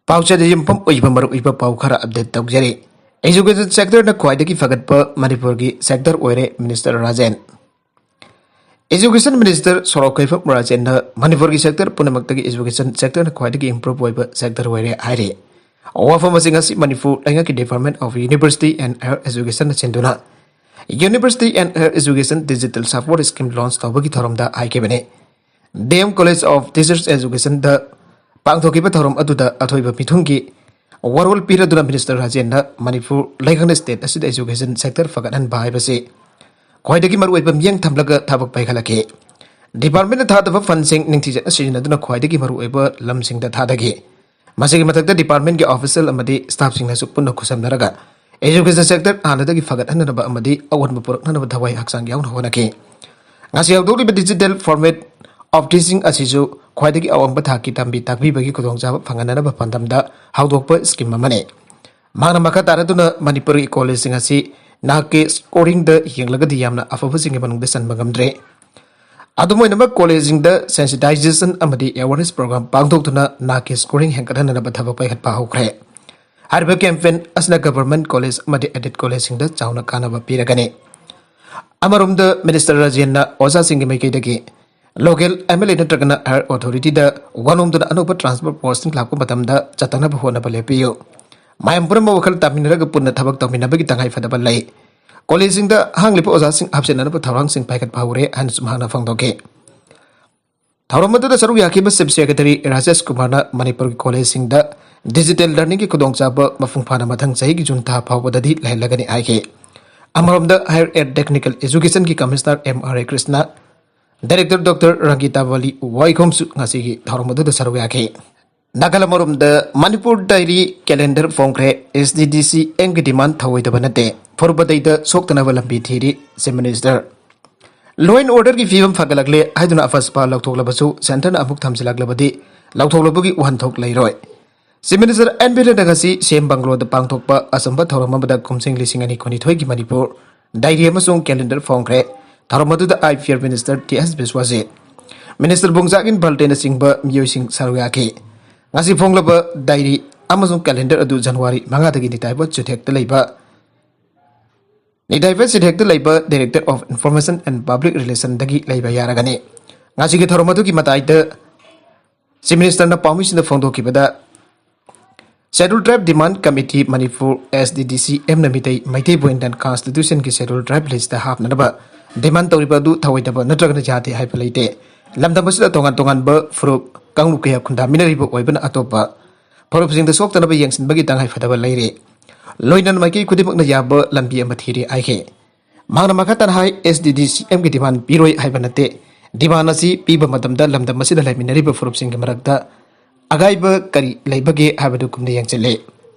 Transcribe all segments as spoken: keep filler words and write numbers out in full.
ꯄꯥꯎꯆꯦꯗ ꯌꯨꯝꯐꯝ ꯑꯣꯏꯕ ꯃꯔꯨꯑꯣꯏꯕ ꯄꯥꯎ ꯈꯔ ꯑꯞꯗꯦꯠ ꯇꯧꯖꯔꯤ꯫ ꯑꯦꯖꯨꯀꯦꯁꯟ ꯁꯦꯛꯇꯔꯅ ꯈ꯭ꯋꯥꯏꯗꯒꯤ ꯐꯒꯠꯄ ꯃꯅꯤꯄꯨꯔꯒꯤ ꯁꯦꯛꯇꯔ ꯑꯣꯏꯔꯦ, ꯃꯤꯅꯤꯁꯇꯔ ꯔꯥꯖꯦꯟ꯫ ꯑꯦꯖꯨꯀꯦꯁꯟ ꯃꯤꯅꯤꯁꯇꯔ ꯁꯣꯔꯣꯛꯈꯣꯏꯐꯝ ꯔꯥꯖꯦꯟꯅ ꯃꯅꯤꯄꯨꯔꯒꯤ ꯁꯦꯛꯇꯔ ꯄꯨꯝꯅꯃꯛꯇꯒꯤ ꯑꯦꯖꯨꯀꯦꯁꯟ ꯁꯦꯛꯇꯔꯅ ꯈ꯭ꯋꯥꯏꯗꯒꯤ ꯏꯝꯄ꯭ꯔꯨꯚ ꯑꯣꯏꯕ ꯁꯦꯛꯇꯔ ꯑꯣꯏꯔꯦ ꯍꯥꯏꯔꯤ꯫ ꯋꯥꯐꯝ ꯑꯁꯤ ꯉꯁꯤ ꯃꯅꯤꯄꯨꯔ ꯂꯩꯉꯥꯛꯀꯤ Department of University and Higher Educationꯅ ꯁꯤꯟꯗꯨꯅ University and Higher Education Digital Support Scheme launch ꯇꯧꯕꯒꯤ ꯊꯧꯔꯝꯗ ꯍꯥꯏꯈꯤꯕꯅꯤ꯫ D M College of Teachers Educationꯗ ꯄꯥꯡꯊꯣꯛꯈꯤꯕ ꯊꯧꯔꯝ ꯑꯗꯨꯗ ꯑꯊꯣꯏꯕ ꯃꯤꯊꯨꯡꯒꯤ ꯋꯥꯔꯣꯜ ꯄꯤꯔꯗꯨꯅ ꯃꯤꯅꯤꯁꯇꯔ ꯔꯥꯖꯦꯟꯅ ꯃꯅꯤꯄꯨꯔ ꯂꯩꯉꯥꯛꯅ ꯁ꯭ꯇꯦꯠ ꯑꯁꯤꯗ ꯑꯦꯖꯨꯀꯦꯁꯟ ꯁꯦꯛꯇꯔ ꯐꯒꯠꯍꯟꯕ ꯍꯥꯏꯕꯁꯤ ꯈ꯭ꯋꯥꯏꯗꯒꯤ ꯃꯔꯨꯑꯣꯏꯕ ꯃꯤꯠꯌꯦꯡ ꯊꯝꯂꯒ ꯊꯕꯛ ꯄꯥꯏꯈꯠꯂꯛꯈꯤ꯫ ꯗꯤꯄꯥꯔꯠꯃꯦꯟꯅ ꯊꯥꯗꯕ ꯐꯟꯁꯤꯡ ꯅꯤꯡꯊꯤꯖꯅ ꯁꯤꯖꯤꯟꯅꯗꯨꯅ ꯈ꯭ꯋꯥꯏꯗꯒꯤ ꯃꯔꯨꯑꯣꯏꯕ ꯂꯝꯁꯤꯡꯗ ꯊꯥꯗꯈꯤ꯫ ꯃꯁꯤꯒꯤ ꯃꯊꯛꯇ ꯗꯤꯄꯥꯔꯠꯃꯦꯟꯒꯤ ꯑꯣꯐꯤꯁꯤꯌꯦꯜ ꯑꯃꯗꯤ ꯁ꯭ꯇꯥꯐꯁꯤꯡꯅꯁꯨ ꯄꯨꯟꯅ ꯈꯨꯠꯁꯝꯅꯔꯒ ꯑꯦꯖꯨꯀꯦꯁꯟ ꯁꯦꯛꯇꯔ ꯍꯥꯟꯅꯗꯒꯤ ꯐꯒꯠꯍꯟꯅꯅꯕ ꯑꯃꯗꯤ ꯑꯑꯣꯟꯕ ꯄꯨꯔꯛꯅꯅꯕ ꯊꯋꯥꯏ ꯍꯛꯆꯥꯡ ꯌꯥꯎꯅ ꯍꯣꯠꯅꯈꯤ꯫ ꯉꯁꯤ ꯍꯧꯗꯣꯛꯂꯤꯕ digital format of teaching ꯑꯁꯤꯁꯨ ꯈ꯭ꯋꯥꯏꯗꯒꯤ ꯑꯋꯥꯡꯕ ꯊꯥꯛꯀꯤ ꯇꯝꯕꯤ ꯇꯥꯛꯄꯤꯕꯒꯤ ꯈꯨꯗꯣꯡꯆꯥꯕ ꯐꯪꯍꯟꯅꯅꯕ ꯄꯥꯟꯗꯝꯗ ꯍꯧꯗꯣꯛꯄ ꯁ꯭ꯀꯤꯝ ꯑꯃꯅꯤ꯫ ꯃꯍꯥꯛꯅ ꯃꯈꯥ ꯇꯥꯔꯗꯨꯅ ꯃꯅꯤꯄꯨꯔꯒꯤ ꯀꯣꯂꯦꯖꯁꯤꯡ ꯑꯁꯤ ꯅꯍꯥꯛꯀꯤ ꯁ꯭ꯀꯣꯔꯤꯡꯗ ꯌꯦꯡꯂꯒꯗꯤ ꯌꯥꯝꯅ ꯑꯐꯕꯁꯤꯡꯒꯤ ꯃꯅꯨꯡꯗ ꯆꯟꯕ ꯉꯝꯗ꯭ꯔꯦ꯫ ꯑꯗꯨꯝ ꯑꯣꯏꯅꯃꯛ ꯀꯣꯂꯦꯖꯁꯤꯡꯗ sensitization ꯑꯃꯗꯤ awareness program ꯄꯥꯡꯊꯣꯛꯇꯨꯅ ꯅꯍꯥꯛꯀꯤ ꯁ꯭ꯀꯣꯔꯤꯡ ꯍꯦꯟꯒꯠꯍꯟꯅꯅꯕ ꯊꯕꯛ ꯄꯥꯏꯈꯠꯄ ꯍꯧꯈ꯭ꯔꯦ꯫ ꯍꯥꯏꯔꯤꯕ ꯀꯦꯝꯄꯦꯟ ꯑꯁꯤꯅ ꯒꯚꯔꯟꯃꯦꯟꯠ ꯀꯣꯂꯦꯖ ꯑꯃꯗꯤ ꯑꯦꯗꯦꯗ ꯀꯣꯂꯦꯖꯁꯤꯡꯗ ꯆꯥꯎꯅ ꯀꯥꯟꯅꯕ ꯄꯤꯔꯒꯅꯤ꯫ ꯑꯃꯔꯣꯝꯗ ꯃꯤꯅꯤꯁꯇꯔ ꯔꯥꯖꯦꯟꯅ ꯑꯣꯖꯥꯁꯤꯡꯒꯤ ꯃꯥꯏꯀꯩꯗꯒꯤ ꯂꯣꯀꯦꯜ ꯑꯦꯝ ꯑꯦꯜ ꯑꯦ ꯅꯠꯇ꯭ꯔꯒꯅ ꯍꯥꯌꯔ ꯑꯣꯊꯣꯔꯤꯇꯤꯗ ꯋꯥꯅꯣꯝꯗꯨꯅ ꯑꯅꯧꯕ ꯇ꯭ꯔꯥꯟꯁꯐꯔ ꯄꯣꯁꯇꯤꯡ ꯂꯥꯛꯄ ꯃꯇꯝꯗ ꯆꯠꯇꯅꯕ ꯍꯣꯠꯅꯕ ꯂꯦꯞꯄꯤꯌꯨ꯫ ꯃꯌꯥꯝ ꯄꯨꯝꯅꯃꯛ ꯋꯥꯈꯜ ꯇꯥꯃꯤꯟꯅꯔꯒ ꯄꯨꯟꯅ ꯊꯕꯛ ꯇꯧꯃꯤꯟꯅꯕꯒꯤ ꯇꯉꯥꯏꯐꯗꯕ ꯂꯩ꯫ ꯀꯣꯂꯦꯖꯁꯤꯡꯗ ꯍꯥꯡꯂꯤꯕ ꯑꯣꯖꯥꯁꯤꯡ ꯍꯥꯞꯆꯤꯟꯅꯅꯕ ꯊꯧꯔꯥꯡꯁꯤꯡ ꯄꯥꯏꯈꯠꯄ ꯍꯧꯔꯦ ꯍꯥꯏꯅꯁꯨ ꯃꯍꯥꯛꯅ ꯐꯣꯡꯗꯣꯛꯈꯤ꯫ ꯊꯧꯔꯝ ꯑꯗꯨꯗ ꯁꯔꯨꯛ ꯌꯥꯈꯤꯕ ꯆꯤꯐ ꯁꯦꯀ꯭ꯔꯦꯇꯔꯤ ꯔꯥꯖꯦꯁ ꯀꯨꯃꯥꯔꯅ ꯃꯅꯤꯄꯨꯔꯒꯤ ꯀꯣꯂꯦꯖꯁꯤꯡꯗ ꯗꯤꯖꯤꯇꯦꯜ ꯂꯔꯅꯤꯡꯒꯤ ꯈꯨꯗꯣꯡꯆꯥꯕ ꯃꯄꯨꯡ ꯐꯥꯅ ꯃꯊꯪ ꯆꯍꯤꯒꯤ ꯖꯨꯟ ꯊꯥ ꯐꯥꯎꯕꯗꯗꯤ ꯂꯩꯍꯜꯂꯒꯅꯤ ꯍꯥꯏꯈꯤ꯫ ꯑꯃꯔꯣꯝꯗ ꯍꯥꯌꯔ ꯑꯦꯗ ꯇꯦꯛꯅꯤꯀꯦꯜ ꯑꯦꯖꯨꯀꯦꯁꯟꯒꯤ commissioner M Hare Krishna, director doctor Rangita Bali ꯋꯥꯏꯈꯣꯝꯁꯨ ꯉꯁꯤꯒꯤ ꯊꯧꯔꯝ ꯑꯗꯨꯗ ꯁꯔꯨꯛ ꯌꯥꯈꯤ꯫ ꯅꯥꯒꯥꯂꯦꯟ ꯑꯃꯔꯣꯝꯗ ꯃꯅꯤꯄꯨꯔ ꯗꯥꯏꯔꯤ ꯀꯦꯂꯦꯟꯗꯔ ꯐꯣꯡꯈ꯭ꯔꯦ꯫ ꯑꯦꯁ ꯗꯤ ꯗꯤ ꯁꯤ ꯑꯦꯝꯒꯤ ꯗꯤꯃꯥꯟ ꯊꯧꯑꯣꯏꯗꯕ ꯅꯠꯇꯦ, ꯐꯨꯔꯨꯕꯗꯩꯗ ꯁꯣꯛꯇꯅꯕ ꯂꯝꯕꯤ ꯊꯤꯔꯤ, ꯆꯤꯐ ꯃꯤꯅꯤꯁꯇꯔ꯫ Law and orderꯒꯤ ꯐꯤꯕꯝ ꯐꯒꯠꯂꯛꯂꯦ ꯍꯥꯏꯗꯨꯅ ꯑꯐꯁꯄꯥ ꯂꯧꯊꯣꯛꯂꯕꯁꯨ ꯁꯦꯟꯇꯔꯅ ꯑꯃꯨꯛ ꯊꯝꯖꯤꯜꯂꯛꯂꯕꯗꯤ ꯂꯧꯊꯣꯛꯂꯨꯕꯒꯤ ꯋꯥꯍꯟꯊꯣꯛ ꯂꯩꯔꯣꯏ꯫ ꯆꯤꯐ ꯃꯤꯅꯤꯁꯇꯔ ꯑꯦꯟ ꯕꯤꯔꯦꯟꯅ ꯉꯁꯤ ꯁꯤ ꯑꯦꯝ ꯕꯪꯒ꯭ꯂꯣꯗ ꯄꯥꯡꯊꯣꯛꯄ ꯑꯆꯝꯕ ꯊꯧꯔꯝ ꯑꯃꯗ ꯀꯨꯝꯖꯤꯡ ꯂꯤꯁꯤꯡ ꯑꯅꯤ ꯀꯨꯟꯅꯤꯊꯣꯏꯒꯤ ꯃꯅꯤꯄꯨꯔ ꯗꯥꯏꯔꯤ ꯑꯃꯁꯨꯡ ꯀꯦꯂꯦꯟꯗꯔ ꯐꯣꯡꯈ꯭ꯔꯦ꯫ ꯊꯧꯔꯝ ꯑꯗꯨꯗ I P R minister T S Biswajit, minister ꯕꯨꯡꯖꯥꯒꯤꯟ ꯕꯜꯇꯦꯅꯆꯤꯡꯕ ꯃꯤꯑꯣꯏꯁꯤꯡ ꯁꯔꯨꯛ ꯌꯥꯈꯤ꯫ ꯉꯁꯤ ꯐꯣꯡꯂꯕ ꯗꯥꯏꯔꯤ ꯑꯃꯁꯨꯡ ꯀꯦꯂꯦꯟꯗꯔ ꯑꯗꯨ ꯖꯅꯋꯥꯔꯤ ꯃꯉꯥꯗꯒꯤ ꯅꯤꯇꯥꯏꯕ ꯆꯤꯊꯦꯛꯇ ꯂꯩꯕ, ꯅꯤꯇꯥꯏꯕ ꯆꯤꯊꯦꯛꯇ ꯂꯩꯕ Director of Information and Public Relationꯗꯒꯤ ꯂꯩꯕ ꯌꯥꯔꯒꯅꯤ꯫ ꯉꯁꯤꯒꯤ ꯊꯧꯔꯝ ꯑꯗꯨꯒꯤ ꯃꯇꯥꯏꯗ Chief Ministerꯅ ꯄꯥꯎꯃꯤꯁꯤꯡꯗ ꯐꯣꯡꯗꯣꯛꯈꯤꯕꯗ, Scheduled Tribe Demand Committee Manipur, SDDCMꯅ Meitei, ꯃꯩꯇꯩꯕꯨ Indian Constitutionꯒꯤ Scheduled Tribe listꯇ ꯍꯥꯞꯅꯅꯕ demand ꯇꯧꯔꯤꯕ ꯑꯗꯨ ꯊꯧꯑꯣꯏꯗꯕ ꯅꯠꯇ꯭ꯔꯒꯅ ꯌꯥꯗꯦ ꯍꯥꯏꯕ ꯂꯩꯇꯦ꯫ ꯂꯝꯗꯝ ꯑꯁꯤꯗ ꯇꯣꯉꯥꯟ ꯇꯣꯉꯥꯟꯕ ꯐꯨꯔꯨꯞ ꯀꯥꯡꯂꯨꯞ ꯀꯌꯥ ꯈꯨꯟꯗꯥꯃꯤꯟꯅꯔꯤꯕ ꯑꯣꯏꯕꯅ ꯑꯇꯣꯞꯄ ꯐꯨꯔꯨꯞꯁꯤꯡꯗ ꯁꯣꯛꯇꯅꯕ ꯌꯦꯡꯁꯤꯟꯕꯒꯤ ꯇꯉꯥꯏ ꯐꯗꯕ ꯂꯩꯔꯦ꯫ ꯂꯣꯏꯅꯅ ꯃꯥꯏꯀꯩ ꯈꯨꯗꯤꯡꯃꯛꯅ ꯌꯥꯕ ꯂꯝꯕꯤ ꯑꯃ ꯊꯤꯔꯤ ꯍꯥꯏꯈꯤ꯫ ꯃꯍꯥꯛꯅ ꯃꯈꯥ ꯇꯥꯅ ꯍꯥꯏ, SDDCMꯒꯤ demand ꯄꯤꯔꯣꯏ ꯍꯥꯏꯕ ꯅꯠꯇꯦ꯫ Demand ꯑꯁꯤ ꯄꯤꯕ ꯃꯇꯝꯗ ꯂꯝꯗꯝ ꯑꯁꯤꯗ ꯂꯩꯃꯤꯟꯅꯔꯤꯕ ꯐꯨꯔꯨꯞꯁꯤꯡꯒꯤ ꯃꯔꯛꯇ ꯑꯀꯥꯏꯕ ꯀꯔꯤ ꯂꯩꯕꯒꯦ ꯍꯥꯏꯕꯗꯨ ꯀꯨꯞꯅ ꯌꯦꯡꯁꯤꯜꯂꯤ꯫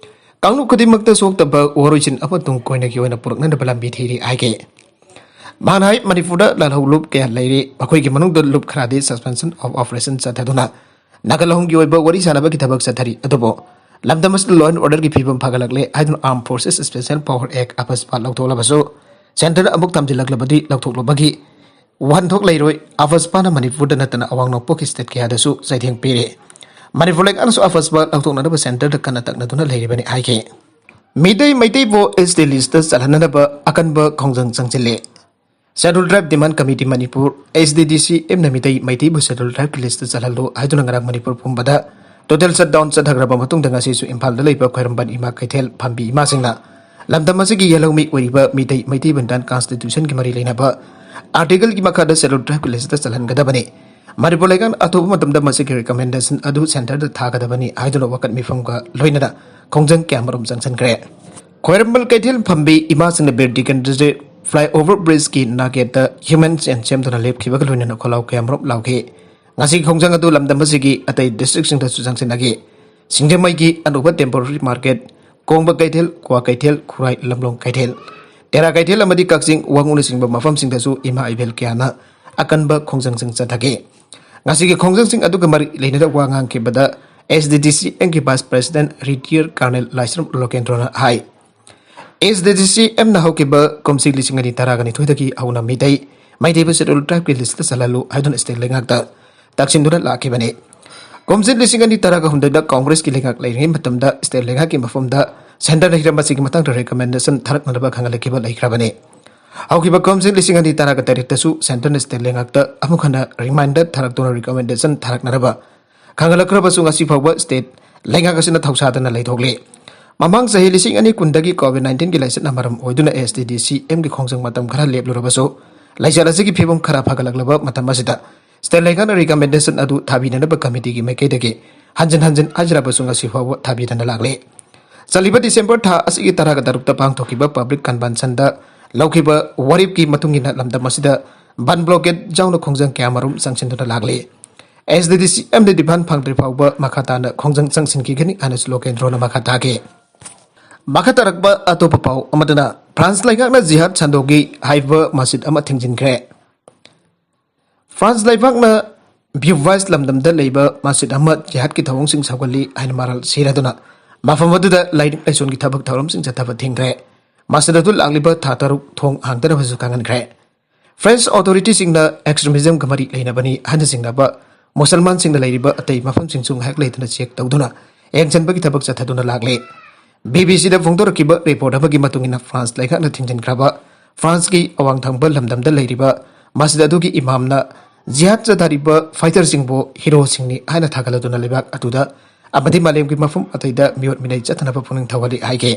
ꯀꯥꯡꯂꯨꯞ ꯈꯨꯗꯤꯡꯃꯛꯇ ꯁꯣꯛꯇꯕ ꯋꯥꯔꯣꯏꯁꯤꯟ ꯑꯃ ꯇꯨꯡ ꯀꯣꯏꯅꯒꯤ ꯑꯣꯏꯅ ꯄꯨꯔꯛꯅꯅꯕ ꯂꯝꯕꯤ ꯊꯤꯔꯤ ꯍꯥꯏꯈꯤ꯫ ꯃꯍꯥꯛꯅ ꯍꯥꯏ, ꯃꯅꯤꯄꯨꯔꯗ ꯂꯥꯜꯍꯧ ꯂꯨꯞ ꯀꯌꯥ ꯂꯩꯔꯤ, ꯃꯈꯣꯏꯒꯤ ꯃꯅꯨꯡꯗ ꯂꯨꯞ ꯈꯔꯗꯤ suspension of operation ꯆꯠꯊꯗꯨꯅ ꯅꯥꯒꯥꯂꯣꯡꯒꯤ ꯑꯣꯏꯕ ꯋꯥꯔꯤ ꯁꯥꯟꯅꯕꯒꯤ ꯊꯕꯛ ꯆꯠꯊꯔꯤ꯫ ꯑꯗꯨꯕꯨ ꯂꯝꯗꯝ ꯑꯁꯤꯗ law and orderꯒꯤ ꯐꯤꯕꯝ ꯐꯒꯠꯂꯛꯂꯦ ꯍꯥꯏꯗꯨꯅ Armed Forces Special Power Act, AFSPA ꯂꯧꯊꯣꯛꯂꯕꯁꯨ centreꯗ ꯑꯃꯨꯛ ꯊꯝꯖꯤꯜꯂꯛꯂꯕꯗꯤ ꯂꯧꯊꯣꯛꯂꯨꯕꯒꯤ ꯋꯥꯍꯟꯊꯣꯛ ꯂꯩꯔꯣꯏ꯫ AFSPAꯅ ꯃꯅꯤꯄꯨꯔꯗ ꯅꯠꯇꯅ ꯑꯋꯥꯡ ꯅꯣꯡꯄꯣꯛꯀꯤ state ꯀꯌꯥꯗꯁꯨ ꯆꯩꯊꯦꯡ ꯄꯤꯔꯦ꯫ ꯃꯅꯤꯄꯨꯔ ꯂꯩꯉꯥꯛꯅꯁꯨ AFSPA ꯂꯧꯊꯣꯛꯅꯅꯕ centreꯗ ꯀꯟꯅ ꯇꯛꯅꯗꯨꯅ ꯂꯩꯔꯤꯕꯅꯤ ꯍꯥꯏꯈꯤ꯫ ꯃꯤꯇꯩ ꯃꯩꯇꯩꯕꯨ ST listꯇ ꯆꯜꯍꯟꯅꯅꯕ ꯑꯀꯟꯕ ꯈꯣꯡꯖꯪ ꯆꯪꯁꯤꯜꯂꯦ꯫ Scheduled Tribe Demand Committee Manipur, SDDCMꯅ Meitei ꯃꯩꯇꯩꯕꯨ Scheduled Tribeꯀꯤ listꯇ ꯆꯜꯍꯜꯂꯨ ꯍꯥꯏꯗꯨꯅ ꯉꯔꯥꯡ ꯃꯅꯤꯄꯨꯔ ꯄꯨꯝꯕꯗ total shutdown ꯆꯠꯊꯈ꯭ꯔꯕ ꯃꯇꯨꯡꯗ ꯉꯁꯤꯁꯨ ꯏꯝꯐꯥꯜꯗ ꯂꯩꯕ ꯈ꯭ꯋꯥꯏꯔꯝꯕꯟ ꯏꯃꯥ ꯀꯩꯊꯦꯜ ꯐꯝꯕꯤ ꯏꯃꯥꯁꯤꯡꯅ ꯂꯝꯗꯝ ꯑꯁꯤꯒꯤ ꯌꯦꯜꯍꯧꯃꯤ ꯑꯣꯏꯔꯤꯕ ꯃꯤꯇꯩ ꯃꯩꯇꯩꯕꯨ Indian Constitutionꯒꯤ ꯃꯔꯤ ꯂꯩꯅꯕ articleꯒꯤ ꯃꯈꯥꯗ Scheduled Tribeꯀꯤ listꯇ ꯆꯜꯍꯟꯒꯗꯕꯅꯤ꯫ ꯃꯅꯤꯄꯨꯔ ꯂꯩꯉꯥꯛꯅ ꯑꯊꯨꯕ ꯃꯇꯝꯗ ꯃꯁꯤꯒꯤ recommendation ꯑꯗꯨ centreꯗ ꯊꯥꯒꯗꯕꯅꯤ ꯍꯥꯏꯗꯨꯅ ꯋꯥꯀꯠ ꯃꯤꯐꯝꯒ ꯂꯣꯏꯅꯅ ꯈꯣꯡꯖꯪ ꯀꯌꯥꯃꯔꯨꯝ ꯆꯪꯁꯤꯟꯈ꯭ꯔꯦ꯫ ꯈ꯭ꯋꯥꯏꯔꯝꯕꯟ ꯀꯩꯊꯦꯜ ꯐꯝꯕꯤ ꯏꯃꯥꯁꯤꯡꯅ Bir Tikendrajit flyover bridgeꯀꯤ ꯅꯥꯛꯌꯦꯠꯇ human chain ꯁꯦꯝꯗꯨꯅ ꯂꯦꯞꯈꯤꯕꯒ ꯂꯣꯏꯅꯅ ꯈꯣꯜꯂꯥꯎ ꯀꯌꯥꯃꯔꯨꯝ ꯂꯥꯎꯈꯤ꯫ ꯉꯁꯤꯒꯤ ꯈꯣꯡꯖꯪ ꯑꯗꯨ ꯂꯝꯗꯝ ꯑꯁꯤꯒꯤ ꯑꯇꯩ districtꯁꯤꯡꯗꯁꯨ ꯆꯪꯁꯤꯟꯅꯈꯤ꯫ ꯁꯤꯡꯖꯃꯩꯒꯤ ꯑꯅꯧꯕ temporary market, ꯀꯣꯡꯕ ꯀꯩꯊꯦꯜ, ꯀ꯭ꯋꯥ ꯀꯩꯊꯦꯜ, ꯈꯨꯔꯥꯏ ꯂꯝꯂꯣꯡ ꯀꯩꯊꯦꯜ, ꯇꯦꯔꯥ ꯀꯩꯊꯦꯜ ꯑꯃꯗꯤ ꯀꯛꯆꯤꯡ ꯋꯥꯉꯨꯅꯆꯤꯡꯕ ꯃꯐꯝꯁꯤꯡꯗꯁꯨ ꯏꯃꯥ ꯏꯕꯦꯜ ꯀꯌꯥꯅ ꯑꯀꯟꯕ ꯈꯣꯡꯖꯪꯁꯤꯡ ꯆꯠꯊꯈꯤ꯫ ꯉꯁꯤꯒꯤ ꯈꯣꯡꯖꯪꯁꯤꯡ ꯑꯗꯨꯒ ꯃꯔꯤ ꯂꯩꯅꯅ ꯋꯥ ꯉꯥꯡꯈꯤꯕꯗ SDDCMꯒꯤ Vice President Retired Colonel ꯂꯥꯏꯁ꯭ꯔꯝ ꯂꯣꯀꯦꯟꯗ꯭ꯔꯣꯅ ꯍꯥꯏ, SDDCMꯅ ꯍꯧꯈꯤꯕ ꯀꯨꯝꯁꯤ ꯂꯤꯁꯤꯡ ꯑꯅꯤ ꯇꯔꯥꯒ ꯅꯤꯊꯣꯏꯗꯒꯤ ꯍꯧꯅ ꯃꯤꯇꯩ ꯃꯩꯇꯩꯕꯨ Scheduled Tribeꯀꯤ listꯇ ꯆꯜꯍꯜꯂꯨ ꯍꯥꯏꯗꯨꯅ state ꯂꯩꯉꯥꯛꯇ ꯇꯛꯁꯤꯟꯗꯨꯅ ꯂꯥꯛꯈꯤꯕꯅꯤ꯫ ꯀꯨꯝꯖꯤꯠ ꯂꯤꯁꯤꯡ ꯑꯅꯤ ꯇꯔꯥꯒ ꯍꯨꯝꯗꯣꯏꯗ ꯀꯣꯡꯒ꯭ꯔꯦꯁꯀꯤ ꯂꯩꯉꯥꯛ ꯂꯩꯔꯤꯉꯩ ꯃꯇꯝꯗ ꯁ꯭ꯇꯦꯠ ꯂꯩꯉꯥꯛꯀꯤ ꯃꯐꯝꯗ ꯁꯦꯟꯇꯔꯅ ꯍꯤꯔꯝ ꯑꯁꯤꯒꯤ ꯃꯇꯥꯡꯗ ꯔꯤꯀꯃꯦꯟꯗꯦꯁꯟ ꯊꯥꯔꯛꯅꯅꯕ ꯈꯪꯍꯜꯂꯛꯈꯤꯕ ꯂꯩꯈ꯭ꯔꯕꯅꯤ꯫ ꯍꯧꯈꯤꯕ ꯀꯨꯝꯖꯤꯠ ꯂꯤꯁꯤꯡ ꯑꯅꯤ ꯇꯔꯥꯒ ꯇꯔꯦꯠꯇꯁꯨ ꯁꯦꯟꯇꯔꯅ ꯁ꯭ꯇꯦꯠ ꯂꯩꯉꯥꯛꯇ ꯑꯃꯨꯛ ꯍꯟꯅ ꯔꯤꯃꯥꯏꯟꯗꯔ ꯊꯥꯔꯛꯇꯨꯅ ꯔꯤꯀꯃꯦꯟꯗꯦꯁꯟ ꯊꯥꯔꯛꯅꯔꯕ ꯈꯪꯍꯜꯂꯛꯈ꯭ꯔꯕꯁꯨ ꯉꯁꯤ ꯐꯥꯎꯕ ꯁ꯭ꯇꯦꯠ ꯂꯩꯉꯥꯛ ꯑꯁꯤꯅ ꯊꯧꯁꯥꯗꯅ ꯂꯩꯊꯣꯛꯂꯤ꯫ ꯃꯃꯥꯡ ꯆꯍꯤ ꯂꯤꯁꯤꯡ ꯑꯅꯤ ꯀꯨꯟꯗꯒꯤ ꯀꯣꯚꯤꯗ ꯅꯥꯏꯟꯇꯤꯟꯒꯤ ꯂꯥꯏꯆꯠꯅ ꯃꯔꯝ ꯑꯣꯏꯗꯨꯅ ꯑꯦꯁ ꯗꯤ ꯗꯤ ꯁꯤ ꯑꯦꯝꯒꯤ ꯈꯣꯡꯖꯪ ꯃꯇꯝ ꯈꯔ ꯂꯦꯞꯂꯨꯔꯕꯁꯨ ꯂꯩꯆꯠ ꯑꯁꯤꯒꯤ ꯐꯤꯕꯝ ꯈꯔ ꯐꯒꯠꯂꯛꯂꯕ ꯃꯇꯝ ꯑꯁꯤꯗ ꯁ꯭ꯇꯦꯠ ꯂꯩꯉꯥꯛꯅ ꯔꯤꯀꯃꯦꯟꯗꯦꯁꯟ ꯑꯗꯨ ꯊꯥꯕꯤꯅꯅꯕ ꯀꯃꯤꯇꯤꯒꯤ ꯃꯥꯏꯀꯩꯗꯒꯤ ꯍꯟꯖꯤꯟ ꯍꯟꯖꯤꯟ ꯍꯥꯏꯖꯔꯕꯁꯨ ꯉꯁꯤ ꯐꯥꯎꯕ ꯊꯥꯕꯤꯗꯅ ꯂꯥꯛꯂꯤ꯫ ꯆꯠꯂꯤꯕ ꯗꯤꯁꯦꯝꯕꯔ ꯊꯥ ꯑꯁꯤꯒꯤ ꯇꯔꯥꯒ ꯇꯔꯨꯛꯇ ꯄꯥꯡꯊꯣꯛꯈꯤꯕ ꯄꯕ꯭ꯂꯤꯛ ꯀꯟꯚꯦꯟꯁꯟꯗ ꯂꯧꯈꯤꯕ ꯋꯥꯔꯦꯞꯀꯤ ꯃꯇꯨꯡ ꯏꯟꯅ ꯂꯝꯗꯝ ꯑꯁꯤꯗ ꯕꯟ ꯕ꯭ꯂꯣꯀꯦꯠ ꯌꯥꯎꯅ ꯈꯣꯡꯖꯪ ꯀꯌꯥꯃꯔꯨꯝ ꯆꯪꯁꯤꯟꯗꯨꯅ ꯂꯥꯛꯂꯤ꯫ ꯑꯦꯁ ꯗꯤ ꯗꯤ ꯁꯤ ꯑꯦꯝꯗ ꯗꯤꯐꯥꯟ ꯐꯪꯗ꯭ꯔꯤ ꯐꯥꯎꯕ ꯃꯈꯥ ꯇꯥꯅ ꯈꯣꯡꯖꯪ ꯆꯪꯁꯤꯟꯈꯤꯒꯅꯤ ꯍꯥꯏꯅꯁꯨ ꯂꯣꯀꯦꯟꯗ꯭ꯔꯣꯅ ꯃꯈꯥ ꯇꯥꯈꯤ꯫ ꯃꯈꯥ ꯇꯥꯔꯛꯄ ꯑꯇꯣꯞꯄ ꯄꯥꯎ ꯑꯃꯗꯅ ꯐ꯭ꯔꯥꯟꯁ ꯂꯩꯉꯥꯛꯅ ꯖꯤꯍꯥꯗ ꯁꯟꯗꯣꯒꯤ ꯍꯥꯏꯕ ꯃꯁꯖꯤꯗ ꯑꯃ ꯊꯤꯡꯖꯤꯟꯈ꯭ꯔꯦ꯫ ꯐ꯭ꯔꯥꯟꯁ ꯂꯩꯕꯥꯛꯅ ꯕ꯭ꯌꯨꯚꯥꯏꯁ ꯂꯝꯗꯝꯗ ꯂꯩꯕ ꯃꯁꯖꯤꯗ ꯑꯃ ꯖꯤꯍꯥꯗꯀꯤ ꯊꯧꯑꯣꯡꯁꯤꯡ ꯁꯧꯒꯠꯂꯤ ꯍꯥꯏꯅ ꯃꯔꯥꯜ ꯁꯤꯔꯗꯨꯅ ꯃꯐꯝ ꯑꯗꯨꯗ ꯂꯥꯏꯅꯤꯡ ꯂꯥꯏꯁꯣꯟꯒꯤ ꯊꯕꯛ ꯊꯧꯔꯝꯁꯤꯡ ꯆꯠꯊꯕ ꯊꯤꯡꯈ꯭ꯔꯦ꯫ ꯃꯁꯖꯤꯗ ꯑꯗꯨ ꯂꯥꯛꯂꯤꯕ ꯊꯥ ꯇꯔꯨꯛ ꯊꯣꯡ ꯍꯥꯡꯗꯅꯕꯁꯨ ꯈꯪꯍꯟꯈ꯭ꯔꯦ꯫ ꯐ꯭ꯔꯦꯟꯁ ꯑꯣꯊꯣꯔꯤꯇꯤꯁꯤꯡꯅ ꯑꯦꯛꯁꯇ꯭ꯔꯤꯃꯤꯖꯝꯒ ꯃꯔꯤ ꯂꯩꯅꯕꯅꯤ ꯍꯥꯏꯅ ꯆꯤꯡꯅꯕ ꯃꯨꯁꯜꯃꯥꯟꯁꯤꯡꯅ ꯂꯩꯔꯤꯕ ꯑꯇꯩ ꯃꯐꯝꯁꯤꯡꯁꯨ ꯉꯥꯏꯍꯥꯛ ꯂꯩꯇꯅ ꯆꯦꯛ ꯇꯧꯗꯨꯅ ꯌꯦꯡꯁꯤꯟꯕꯒꯤ ꯊꯕꯛ ꯆꯠꯊꯗꯨꯅ ꯂꯥꯛꯂꯤ꯫ ꯕꯤ ꯕꯤ ꯁꯤꯗ ꯐꯣꯡꯗꯣꯔꯛꯈꯤꯕ ꯔꯤꯄꯣꯔꯠ ꯑꯃꯒꯤ ꯃꯇꯨꯡ ꯏꯟꯅ ꯐ꯭ꯔꯥꯟꯁ ꯂꯩꯉꯥꯛꯅ ꯊꯤꯡꯖꯤꯟꯈ꯭ꯔꯕ ꯐ꯭ꯔꯥꯟꯁꯀꯤ ꯑꯋꯥꯡ ꯊꯪꯕ ꯂꯝꯗꯝꯗ ꯂꯩꯔꯤꯕ ꯃꯁꯖꯤꯗ ꯑꯗꯨꯒꯤ ꯏꯃꯥꯝꯅ ꯖꯤꯍꯥꯗ ꯆꯠꯊꯔꯤꯕ ꯐꯥꯏꯇꯔꯁꯤꯡꯕꯨ ꯍꯤꯔꯣꯁꯤꯡꯅꯤ ꯍꯥꯏꯅ ꯊꯥꯒꯠꯂꯗꯨꯅ ꯂꯩꯕꯥꯛ ꯑꯗꯨꯗ ꯑꯃꯗꯤ ꯃꯥꯂꯦꯝꯒꯤ ꯃꯐꯝ ꯑꯇꯩꯗ ꯃꯤꯑꯣꯠ ꯃꯤꯅꯩ ꯆꯠꯊꯅꯕ ꯄꯨꯛꯅꯤꯡ ꯊꯧꯒꯠꯂꯤ ꯍꯥꯏꯈꯤ꯫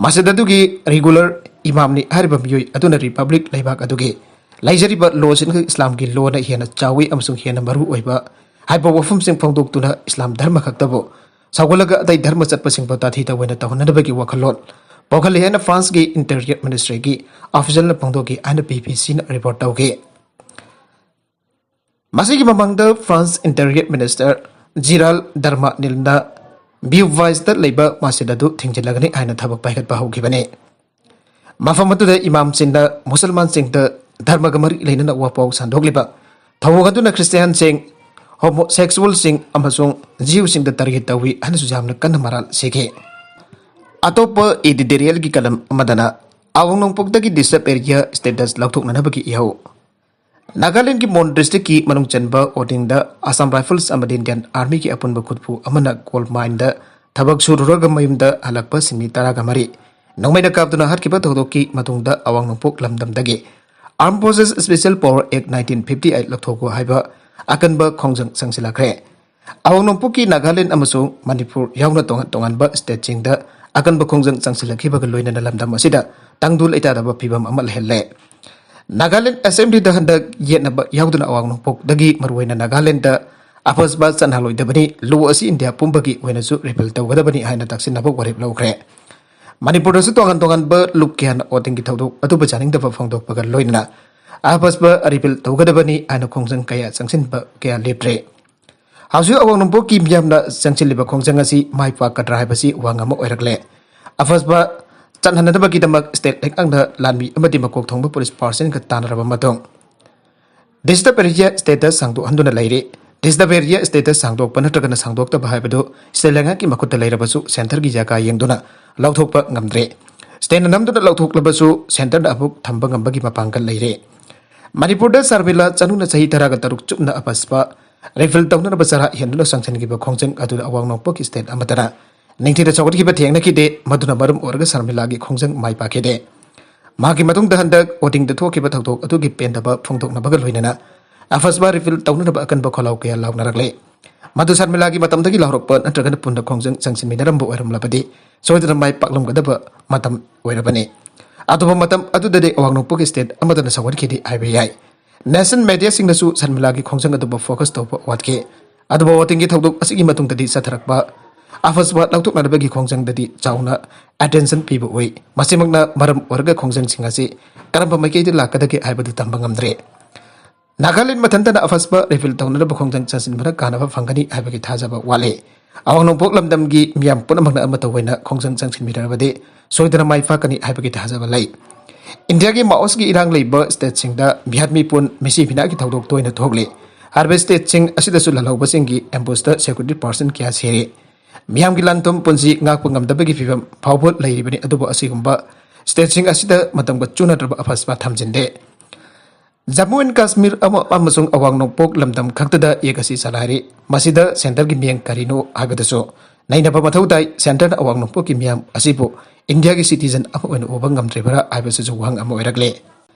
ꯃꯁꯖꯤꯗ ꯑꯗꯨꯒꯤ ꯔꯤꯒꯨꯂꯔ ꯏꯃꯥꯝꯅꯤ ꯍꯥꯏꯔꯤꯕ ꯃꯤꯑꯣꯏ ꯑꯗꯨꯅ ꯔꯤꯄꯕ꯭ꯂꯤꯛ ꯂꯩꯕꯥꯛ ꯑꯗꯨꯒꯤ ꯂꯩꯖꯔꯤꯕ ꯂꯣꯁꯤꯡ ꯏꯁꯂꯥꯝꯒꯤ ꯂꯣꯅ ꯍꯦꯟꯅ ꯆꯥꯎꯏ ꯑꯃꯁꯨꯡ ꯍꯦꯟꯅ ꯃꯔꯨ ꯑꯣꯏꯕ ꯍꯥꯏꯕ ꯋꯥꯐꯝꯁꯤꯡ ꯐꯣꯡꯗꯣꯛꯇꯨꯅ ꯏꯁꯂꯥꯝ ꯙꯔꯃ ꯈꯛꯇꯕꯨ ꯁꯧꯒꯠꯂꯒ ꯑꯇꯩ ꯙꯔꯃ ꯆꯠꯄꯁꯤꯡꯕꯨ ꯇꯥꯊꯤ ꯇꯧꯑꯣꯏꯅ ꯇꯧꯍꯟꯅꯅꯕꯒꯤ ꯋꯥꯈꯜꯂꯣꯟ ꯄꯣꯛꯍꯜꯂꯤ ꯍꯥꯏꯅ ꯐ꯭ꯔꯥꯟꯁꯀꯤ ꯏꯟꯇꯤꯔꯤꯌꯔ ꯃꯤꯅꯤꯁꯇ꯭ꯔꯤꯒꯤ ꯑꯣꯐꯤꯁꯤꯌꯦꯜꯅ ꯐꯣꯡꯗꯣꯛꯈꯤ ꯍꯥꯏꯅ ꯕꯤ ꯕꯤ ꯁꯤꯅ ꯔꯤꯄꯣꯔꯠ ꯇꯧꯈꯤ꯫ ꯃꯁꯤꯒꯤ ꯃꯃꯥꯡꯗ ꯐ꯭ꯔꯥꯟꯁ ꯏꯟꯇꯤꯔꯤꯌꯔ ꯃꯤꯅꯤꯁꯇꯔ ꯖꯤꯔꯥꯜ ꯗꯔꯃꯥꯅꯤꯜꯅ ꯕ꯭ꯌꯨꯚꯥꯏꯁꯇ ꯂꯩꯕ ꯃꯁꯖꯤꯗ ꯑꯗꯨ ꯊꯤꯡꯖꯤꯜꯂꯒꯅꯤ ꯍꯥꯏꯅ ꯊꯕꯛ ꯄꯥꯏꯈꯠꯄ ꯍꯧꯈꯤꯕꯅꯤ꯫ ꯃꯐꯝ ꯑꯗꯨꯗ ꯏꯃꯥꯝꯁꯤꯡꯅ ꯃꯨꯁꯜꯃꯥꯟꯁꯤꯡꯗ ꯙꯔꯃꯒ ꯃꯔꯤ ꯂꯩꯅꯅ ꯋꯥꯐꯥꯎ ꯁꯟꯗꯣꯛꯂꯤꯕ ꯊꯧꯑꯣꯡ ꯑꯗꯨꯅ ꯈ꯭ꯔꯤꯁꯇꯤꯌꯥꯟꯁꯤꯡ, ꯍꯣꯃꯣꯁꯦꯛꯁꯨꯋꯦꯜꯁꯤꯡ ꯑꯃꯁꯨꯡ ꯖꯤꯎꯁꯤꯡꯗ ꯇꯥꯔꯒꯦꯠ ꯇꯧꯏ ꯍꯥꯏꯅꯁꯨ ꯌꯥꯝꯅ ꯀꯟꯅ ꯃꯔꯥꯜ ꯁꯤꯈꯤ꯫ ꯑꯇꯣꯞꯄ ꯏꯗꯤꯇꯣꯔꯤꯌꯦꯜꯒꯤ ꯀꯂꯝ ꯑꯃꯗꯅ ꯑꯋꯥꯡ ꯅꯣꯡꯄꯣꯛꯇꯒꯤ ꯗꯤꯁꯇꯔꯕ ꯑꯦꯔꯤꯌꯥ ꯁ꯭ꯇꯦꯇꯁ ꯂꯧꯊꯣꯛꯅꯅꯕꯒꯤ ꯏꯍꯧ꯫ ꯅꯥꯒꯥꯂꯦꯟꯒꯤ ꯃꯣꯟ ꯗꯤꯁꯇ꯭ꯔꯤꯛꯀꯤ ꯃꯅꯨꯡ ꯆꯟꯕ ꯑꯣꯗꯤꯡꯗ ꯑꯁꯥꯝ ꯔꯥꯏꯐꯜꯁ ꯑꯃꯗꯤ ꯏꯟꯗꯤꯌꯟ ꯑꯥꯔꯃꯤꯒꯤ ꯑꯄꯨꯟꯕ ꯈꯨꯠꯄꯨ ꯑꯃꯅ ꯀꯣꯜ ꯃꯥꯏꯟꯗ ꯊꯕꯛ ꯁꯨꯔꯨꯔꯒ ꯃꯌꯨꯝꯗ ꯍꯜꯂꯛꯄ ꯁꯤꯟꯃꯤ ꯇꯔꯥꯒ ꯃꯔꯤ ꯅꯣꯡꯃꯩꯅ ꯀꯥꯞꯇꯨꯅ ꯍꯥꯠꯈꯤꯕ ꯊꯧꯗꯣꯛꯀꯤ ꯃꯇꯨꯡꯗ ꯑꯋꯥꯡ ꯅꯣꯡꯄꯣꯛ ꯂꯝꯗꯝꯗꯒꯤ Armed Forces Special Power Act nineteen fifty eight ꯂꯧꯊꯣꯛꯎ ꯍꯥꯏꯕ ꯑꯀꯟꯕ ꯈꯣꯡꯖꯪ ꯆꯪꯁꯤꯜꯂꯛꯈ꯭ꯔꯦ꯫ ꯑꯋꯥꯡ ꯅꯣꯡꯄꯣꯛꯀꯤ ꯅꯥꯒꯥꯂꯦꯟ ꯑꯃꯁꯨꯡ ꯃꯅꯤꯄꯨꯔ ꯌꯥꯎꯅ ꯇꯣꯉꯥꯟ ꯇꯣꯉꯥꯟꯕ ꯁ꯭ꯇꯦꯠꯁꯤꯡꯗ ꯑꯀꯟꯕ ꯈꯣꯡꯖꯪ ꯆꯪꯁꯤꯜꯂꯛꯈꯤꯕꯒ ꯂꯣꯏꯅꯅ ꯂꯝꯗꯝ ꯑꯁꯤꯗ ꯇꯪꯗꯨ ꯂꯩꯇꯥꯗꯕ ꯐꯤꯕꯝ ꯑꯃ ꯂꯩꯍꯜꯂꯦ꯫ ꯅꯥꯒꯥꯂꯦꯟ ꯑꯦꯁꯦꯝꯕ꯭ꯂꯤꯗ ꯍꯟꯗꯛ ꯌꯦꯠꯅꯕ ꯌꯥꯎꯗꯨꯅ ꯑꯋꯥꯡ ꯅꯣꯡꯄꯣꯛꯇꯒꯤ ꯃꯔꯨꯑꯣꯏꯅ ꯅꯥꯒꯥꯂꯦꯟꯗ ꯑꯐꯁꯕ ꯆꯠꯍꯜꯂꯣꯏꯗꯕꯅꯤ, ꯂꯣ ꯑꯁꯤ ꯏꯟꯗꯤꯌꯥ ꯄꯨꯝꯕꯒꯤ ꯑꯣꯏꯅꯁꯨ ꯔꯤꯄꯤꯜ ꯇꯧꯒꯗꯕꯅꯤ ꯍꯥꯏꯅ ꯇꯛꯁꯤꯟꯅꯕ ꯋꯥꯔꯦꯞ ꯂꯧꯈ꯭ꯔꯦ꯫ ꯃꯅꯤꯄꯨꯔꯗꯁꯨ ꯇꯣꯉꯥꯟ ꯇꯣꯉꯥꯟꯕ ꯂꯨꯞ ꯀꯌꯥꯅ ꯑꯣꯗꯤꯡꯒꯤ ꯊꯧꯗꯣꯛ ꯑꯗꯨꯕꯨ ꯆꯥꯅꯤꯡꯗꯕ ꯐꯣꯡꯗꯣꯛꯄꯒ ꯂꯣꯏꯅꯅ ꯑꯐꯁꯕ ꯔꯤꯄꯤꯜ ꯇꯧꯒꯗꯕꯅꯤ ꯍꯥꯏꯅ ꯈꯣꯡꯖꯪ ꯀꯌꯥ ꯆꯪꯁꯤꯟꯕ ꯀꯌꯥ ꯂꯦꯞꯇ꯭ꯔꯦ꯫ ꯍꯧꯖꯤꯛ ꯑꯋꯥꯡ ꯅꯣꯡꯄꯣꯛꯀꯤ ꯃꯤꯌꯥꯝꯅ ꯆꯪꯁꯤꯜꯂꯤꯕ ꯈꯣꯡꯖꯪ ꯑꯁꯤ ꯃꯥꯏ ꯄꯥꯛꯀꯗ꯭ꯔꯥ ꯍꯥꯏꯕꯁꯤ ꯋꯥꯍꯪ ꯑꯃ ꯑꯣꯏꯔꯛꯂꯦ꯫ ꯑꯐꯁꯕ ꯆꯠꯍꯟꯅꯗꯕꯒꯤꯗꯃꯛ ꯁ꯭ꯇꯦꯠ ꯂꯩꯉꯥꯛꯅ ꯂꯥꯟꯃꯤ ꯑꯃꯗꯤ ꯃꯀꯣꯛ ꯊꯣꯡꯕ ꯄꯨꯂꯤꯁ ꯄꯥꯔꯁꯟꯒ ꯇꯥꯟꯅꯔꯕ ꯃꯇꯨꯡ, ꯗꯤꯁꯇꯔꯕ ꯑꯦꯔꯤꯌꯥ ꯁ꯭ꯇꯦꯇꯁ ꯁꯥꯡꯗꯣꯛꯍꯟꯗꯨꯅ ꯂꯩꯔꯤ꯫ ꯗꯤꯁꯇꯔꯕ ꯑꯦꯔꯤꯌꯥ ꯁ꯭ꯇꯦꯇꯁ ꯁꯥꯡꯗꯣꯛꯄ ꯅꯠꯇ꯭ꯔꯒꯅ ꯁꯥꯡꯗꯣꯛꯇꯕ ꯍꯥꯏꯕꯗꯨ ꯁ꯭ꯇꯦꯠ ꯂꯩꯉꯥꯛꯀꯤ ꯃꯈꯨꯠꯇ ꯂꯩꯔꯕꯁꯨ ꯁꯦꯟꯇꯔꯒꯤ ꯖꯒꯥ ꯌꯦꯡꯗꯨꯅ ꯂꯧꯊꯣꯛꯄ ꯉꯝꯗ꯭ꯔꯦ꯫ ꯁ꯭ꯇꯦꯠꯅ ꯅꯝꯗꯨꯅ ꯂꯧꯊꯣꯛꯂꯕꯁꯨ ꯁꯦꯟꯇꯔꯅ ꯑꯃꯨꯛ ꯊꯝꯕ ꯉꯝꯕꯒꯤ ꯃꯄꯥꯡꯒꯜ ꯂꯩꯔꯦ꯫ ꯃꯅꯤꯄꯨꯔꯗ ꯁꯔꯃꯤꯂꯥ ꯆꯅꯨꯅ ꯆꯍꯤ ꯇꯔꯥꯒ ꯇꯔꯨꯛ ꯆꯨꯞꯅ ꯑꯐꯁꯕ ꯔꯤꯐꯤꯜ ꯇꯧꯅꯅꯕ ꯆꯔꯥ ꯍꯦꯟꯗꯨꯅ ꯆꯪꯁꯤꯟꯈꯤꯕ ꯈꯣꯡꯖꯪ ꯑꯗꯨꯗ ꯑꯋꯥꯡ ꯅꯣꯡꯄꯣꯛꯀꯤ ꯁ꯭ꯇꯦꯠ ꯑꯃꯠꯇꯅ ꯅꯤꯡꯊꯤꯅ ꯁꯧꯒꯠꯈꯤꯕ ꯊꯦꯡꯅꯈꯤꯗꯦ꯫ ꯃꯗꯨꯅ ꯃꯔꯝ ꯑꯣꯏꯔꯒ ꯁꯔꯃꯤꯂꯥꯒꯤ ꯈꯣꯡꯖꯪ ꯃꯥꯏ ꯄꯥꯛꯈꯤꯗꯦ꯫ ꯃꯍꯥꯛꯀꯤ ꯃꯇꯨꯡꯗ ꯍꯟꯗꯛ ꯑꯣꯗꯤꯡꯗ ꯊꯣꯛꯈꯤꯕ ꯊꯧꯗꯣꯛ ꯑꯗꯨꯒꯤ ꯄꯦꯟꯗꯕ ꯐꯣꯡꯗꯣꯛꯅꯕꯒ ꯂꯣꯏꯅꯅ ꯑꯐꯁꯕ ꯔꯤꯐꯤꯜ ꯇꯧꯅꯅꯕ ꯑꯀꯟꯕ ꯈꯣꯜꯂꯥꯎ ꯀꯌꯥ ꯂꯥꯎꯅꯔꯛꯂꯦ꯫ ꯃꯗꯨ ꯁꯔꯃꯤꯂꯥꯒꯤ ꯃꯇꯝꯗꯒꯤ ꯂꯥꯎꯔꯛꯄ ꯅꯠꯇ꯭ꯔꯒꯅ ꯄꯨꯟꯅ ꯈꯣꯡꯖꯪ ꯆꯪꯁꯤꯟꯃꯤꯟꯅꯔꯝꯕ ꯑꯣꯏꯔꯝꯂꯕꯗꯤ ꯁꯣꯏꯗꯅ ꯃꯥꯏ ꯄꯥꯛꯂꯝꯒꯗꯕ ꯃꯇꯝ ꯑꯣꯏꯔꯕꯅꯤ꯫ ꯑꯗꯨꯕꯨ ꯃꯇꯝ ꯑꯗꯨꯗꯗꯤ ꯑꯋꯥꯡ ꯅꯣꯡꯄꯣꯛꯀꯤ ꯁ꯭ꯇꯦꯠ ꯑꯃꯠꯇꯅ ꯁꯧꯒꯠꯈꯤꯗꯦ ꯍꯥꯏꯕ ꯌꯥꯏ꯫ ꯅꯦꯁꯅꯦꯜ ꯃꯦꯗꯤꯌꯥꯁꯤꯡꯅꯁꯨ ꯁꯔꯃꯤꯂꯥꯒꯤ ꯈꯣꯡꯖꯪ ꯑꯗꯨꯕꯨ ꯐꯣꯀꯁ ꯇꯧꯕ ꯋꯥꯠꯈꯤ꯫ ꯑꯗꯨꯕꯨ ꯋꯥꯇꯤꯡꯒꯤ ꯊꯧꯗꯣꯛ ꯑꯁꯤꯒꯤ ꯃꯇꯨꯡꯗꯗꯤ ꯆꯠꯊꯔꯛꯄ ꯑꯐꯁꯕ ꯂꯧꯊꯣꯛꯅꯅꯕꯒꯤ ꯈꯣꯡꯖꯪꯗꯗꯤ ꯆꯥꯎꯅ ꯑꯦꯇꯦꯟꯁꯟ ꯄꯤꯕ ꯎꯏ꯫ ꯃꯁꯤꯃꯛꯅ ꯃꯔꯝ ꯑꯣꯏꯔꯒ ꯈꯣꯡꯖꯪꯁꯤꯡ ꯑꯁꯤ ꯀꯔꯝꯕ ꯃꯥꯏꯀꯩꯗ ꯂꯥꯛꯀꯗꯒꯦ ꯍꯥꯏꯕꯗꯨ ꯇꯝꯕ ꯉꯝꯗ꯭ꯔꯦ꯫ ꯅꯥꯒꯥꯂꯦꯟ ꯃꯊꯟꯇꯅ ꯑꯐꯁꯕ ꯔꯤꯐꯤꯜ ꯇꯧꯅꯅꯕ ꯈꯣꯡꯖꯪ ꯆꯪꯁꯤꯟꯕꯅ ꯀꯥꯟꯅꯕ ꯐꯪꯒꯅꯤ ꯍꯥꯏꯕꯒꯤ ꯊꯥꯖꯕ ꯋꯥꯠꯂꯤ꯫ ꯑꯋꯥꯡ ꯅꯣꯡꯄꯣꯛ ꯂꯝꯗꯝꯒꯤ ꯃꯤꯌꯥꯝ ꯄꯨꯝꯅꯃꯛꯅ ꯑꯃꯠꯇ ꯑꯣꯏꯅ ꯈꯣꯡꯖꯪ ꯆꯪꯁꯤꯟꯃꯤꯟꯅꯔꯕꯗꯤ ꯁꯣꯏꯗꯅ ꯃꯥꯏ ꯄꯥꯛꯀꯅꯤ ꯍꯥꯏꯕꯒꯤ ꯊꯥꯖꯕ ꯂꯩ꯫ ꯏꯟꯗꯤꯌꯥꯒꯤ ꯃꯥꯑꯣꯁꯀꯤ ꯏꯔꯥꯡ ꯂꯩꯕ ꯁ꯭ꯇꯦꯠꯁꯤꯡꯗ ꯃꯤꯍꯥꯠ ꯃꯤꯄꯨꯟ, ꯃꯤꯁꯤ ꯃꯤꯅꯥꯒꯤ ꯊꯧꯗꯣꯛ ꯇꯣꯏꯅ ꯊꯣꯛꯂꯤ꯫ ꯍꯥꯏꯔꯤꯕ ꯁ꯭ꯇꯦꯠꯁꯤꯡ ꯑꯁꯤꯗꯁꯨ ꯂꯥꯜꯍꯧꯕꯁꯤꯡꯒꯤ ꯑꯦꯝꯕꯨꯁꯇ ꯁꯦꯀ꯭ꯌꯨꯔꯤꯇꯤ ꯄꯥꯔꯁꯟ ꯀꯌꯥ ꯁꯤꯔꯦ꯫ ꯃꯤꯌꯥꯝꯒꯤ ꯂꯟ ꯊꯨꯝ ꯄꯨꯟꯁꯤ ꯉꯥꯛꯄ ꯉꯝꯗꯕꯒꯤ ꯐꯤꯕꯝ ꯐꯥꯎꯕ ꯂꯩꯔꯤꯕꯅꯤ꯫ ꯑꯗꯨꯕꯨ ꯑꯁꯤꯒꯨꯝꯕ ꯁ꯭ꯇꯦꯠꯁꯤꯡ ꯑꯁꯤꯗ ꯃꯇꯝꯒ ꯆꯨꯅꯗ꯭ꯔꯕ ꯑꯐꯁꯕ ꯊꯝꯖꯤꯟꯗꯦ꯫ ꯖꯝꯃꯨ ꯑꯦꯟ ꯀꯥꯁꯃꯤꯔ ꯑꯃ-, ꯑꯃꯁꯨꯡ ꯑꯋꯥꯡ ꯅꯣꯡꯄꯣꯛ ꯂꯝꯗꯝ ꯈꯛꯇꯗ ꯌꯦꯛ ꯑꯁꯤ ꯆꯂꯥꯏꯔꯤ꯫ ꯃꯁꯤꯗ ꯁꯦꯟꯇꯔꯒꯤ ꯃꯤꯠꯌꯦꯡ ꯀꯔꯤꯅꯣ ꯍꯥꯏꯕꯗꯁꯨ ꯅꯩꯅꯕ ꯃꯊꯧ ꯇꯥꯏ꯫ ꯁꯦꯟꯇꯔꯅ ꯑꯋꯥꯡ ꯅꯣꯡꯄꯣꯛꯀꯤ ꯃꯤꯌꯥꯝ ꯑꯁꯤꯕꯨ ꯏꯟꯗꯤꯌꯥꯒꯤ ꯁꯤꯇꯤꯖꯟ ꯑꯃ ꯑꯣꯏꯅ ꯎꯕ ꯉꯝꯗ꯭ꯔꯤꯕꯔꯥ ꯍꯥꯏꯕꯁꯤꯁꯨ ꯋꯥꯍꯪ ꯑꯃ ꯑꯣꯏꯔꯛꯂꯦ꯫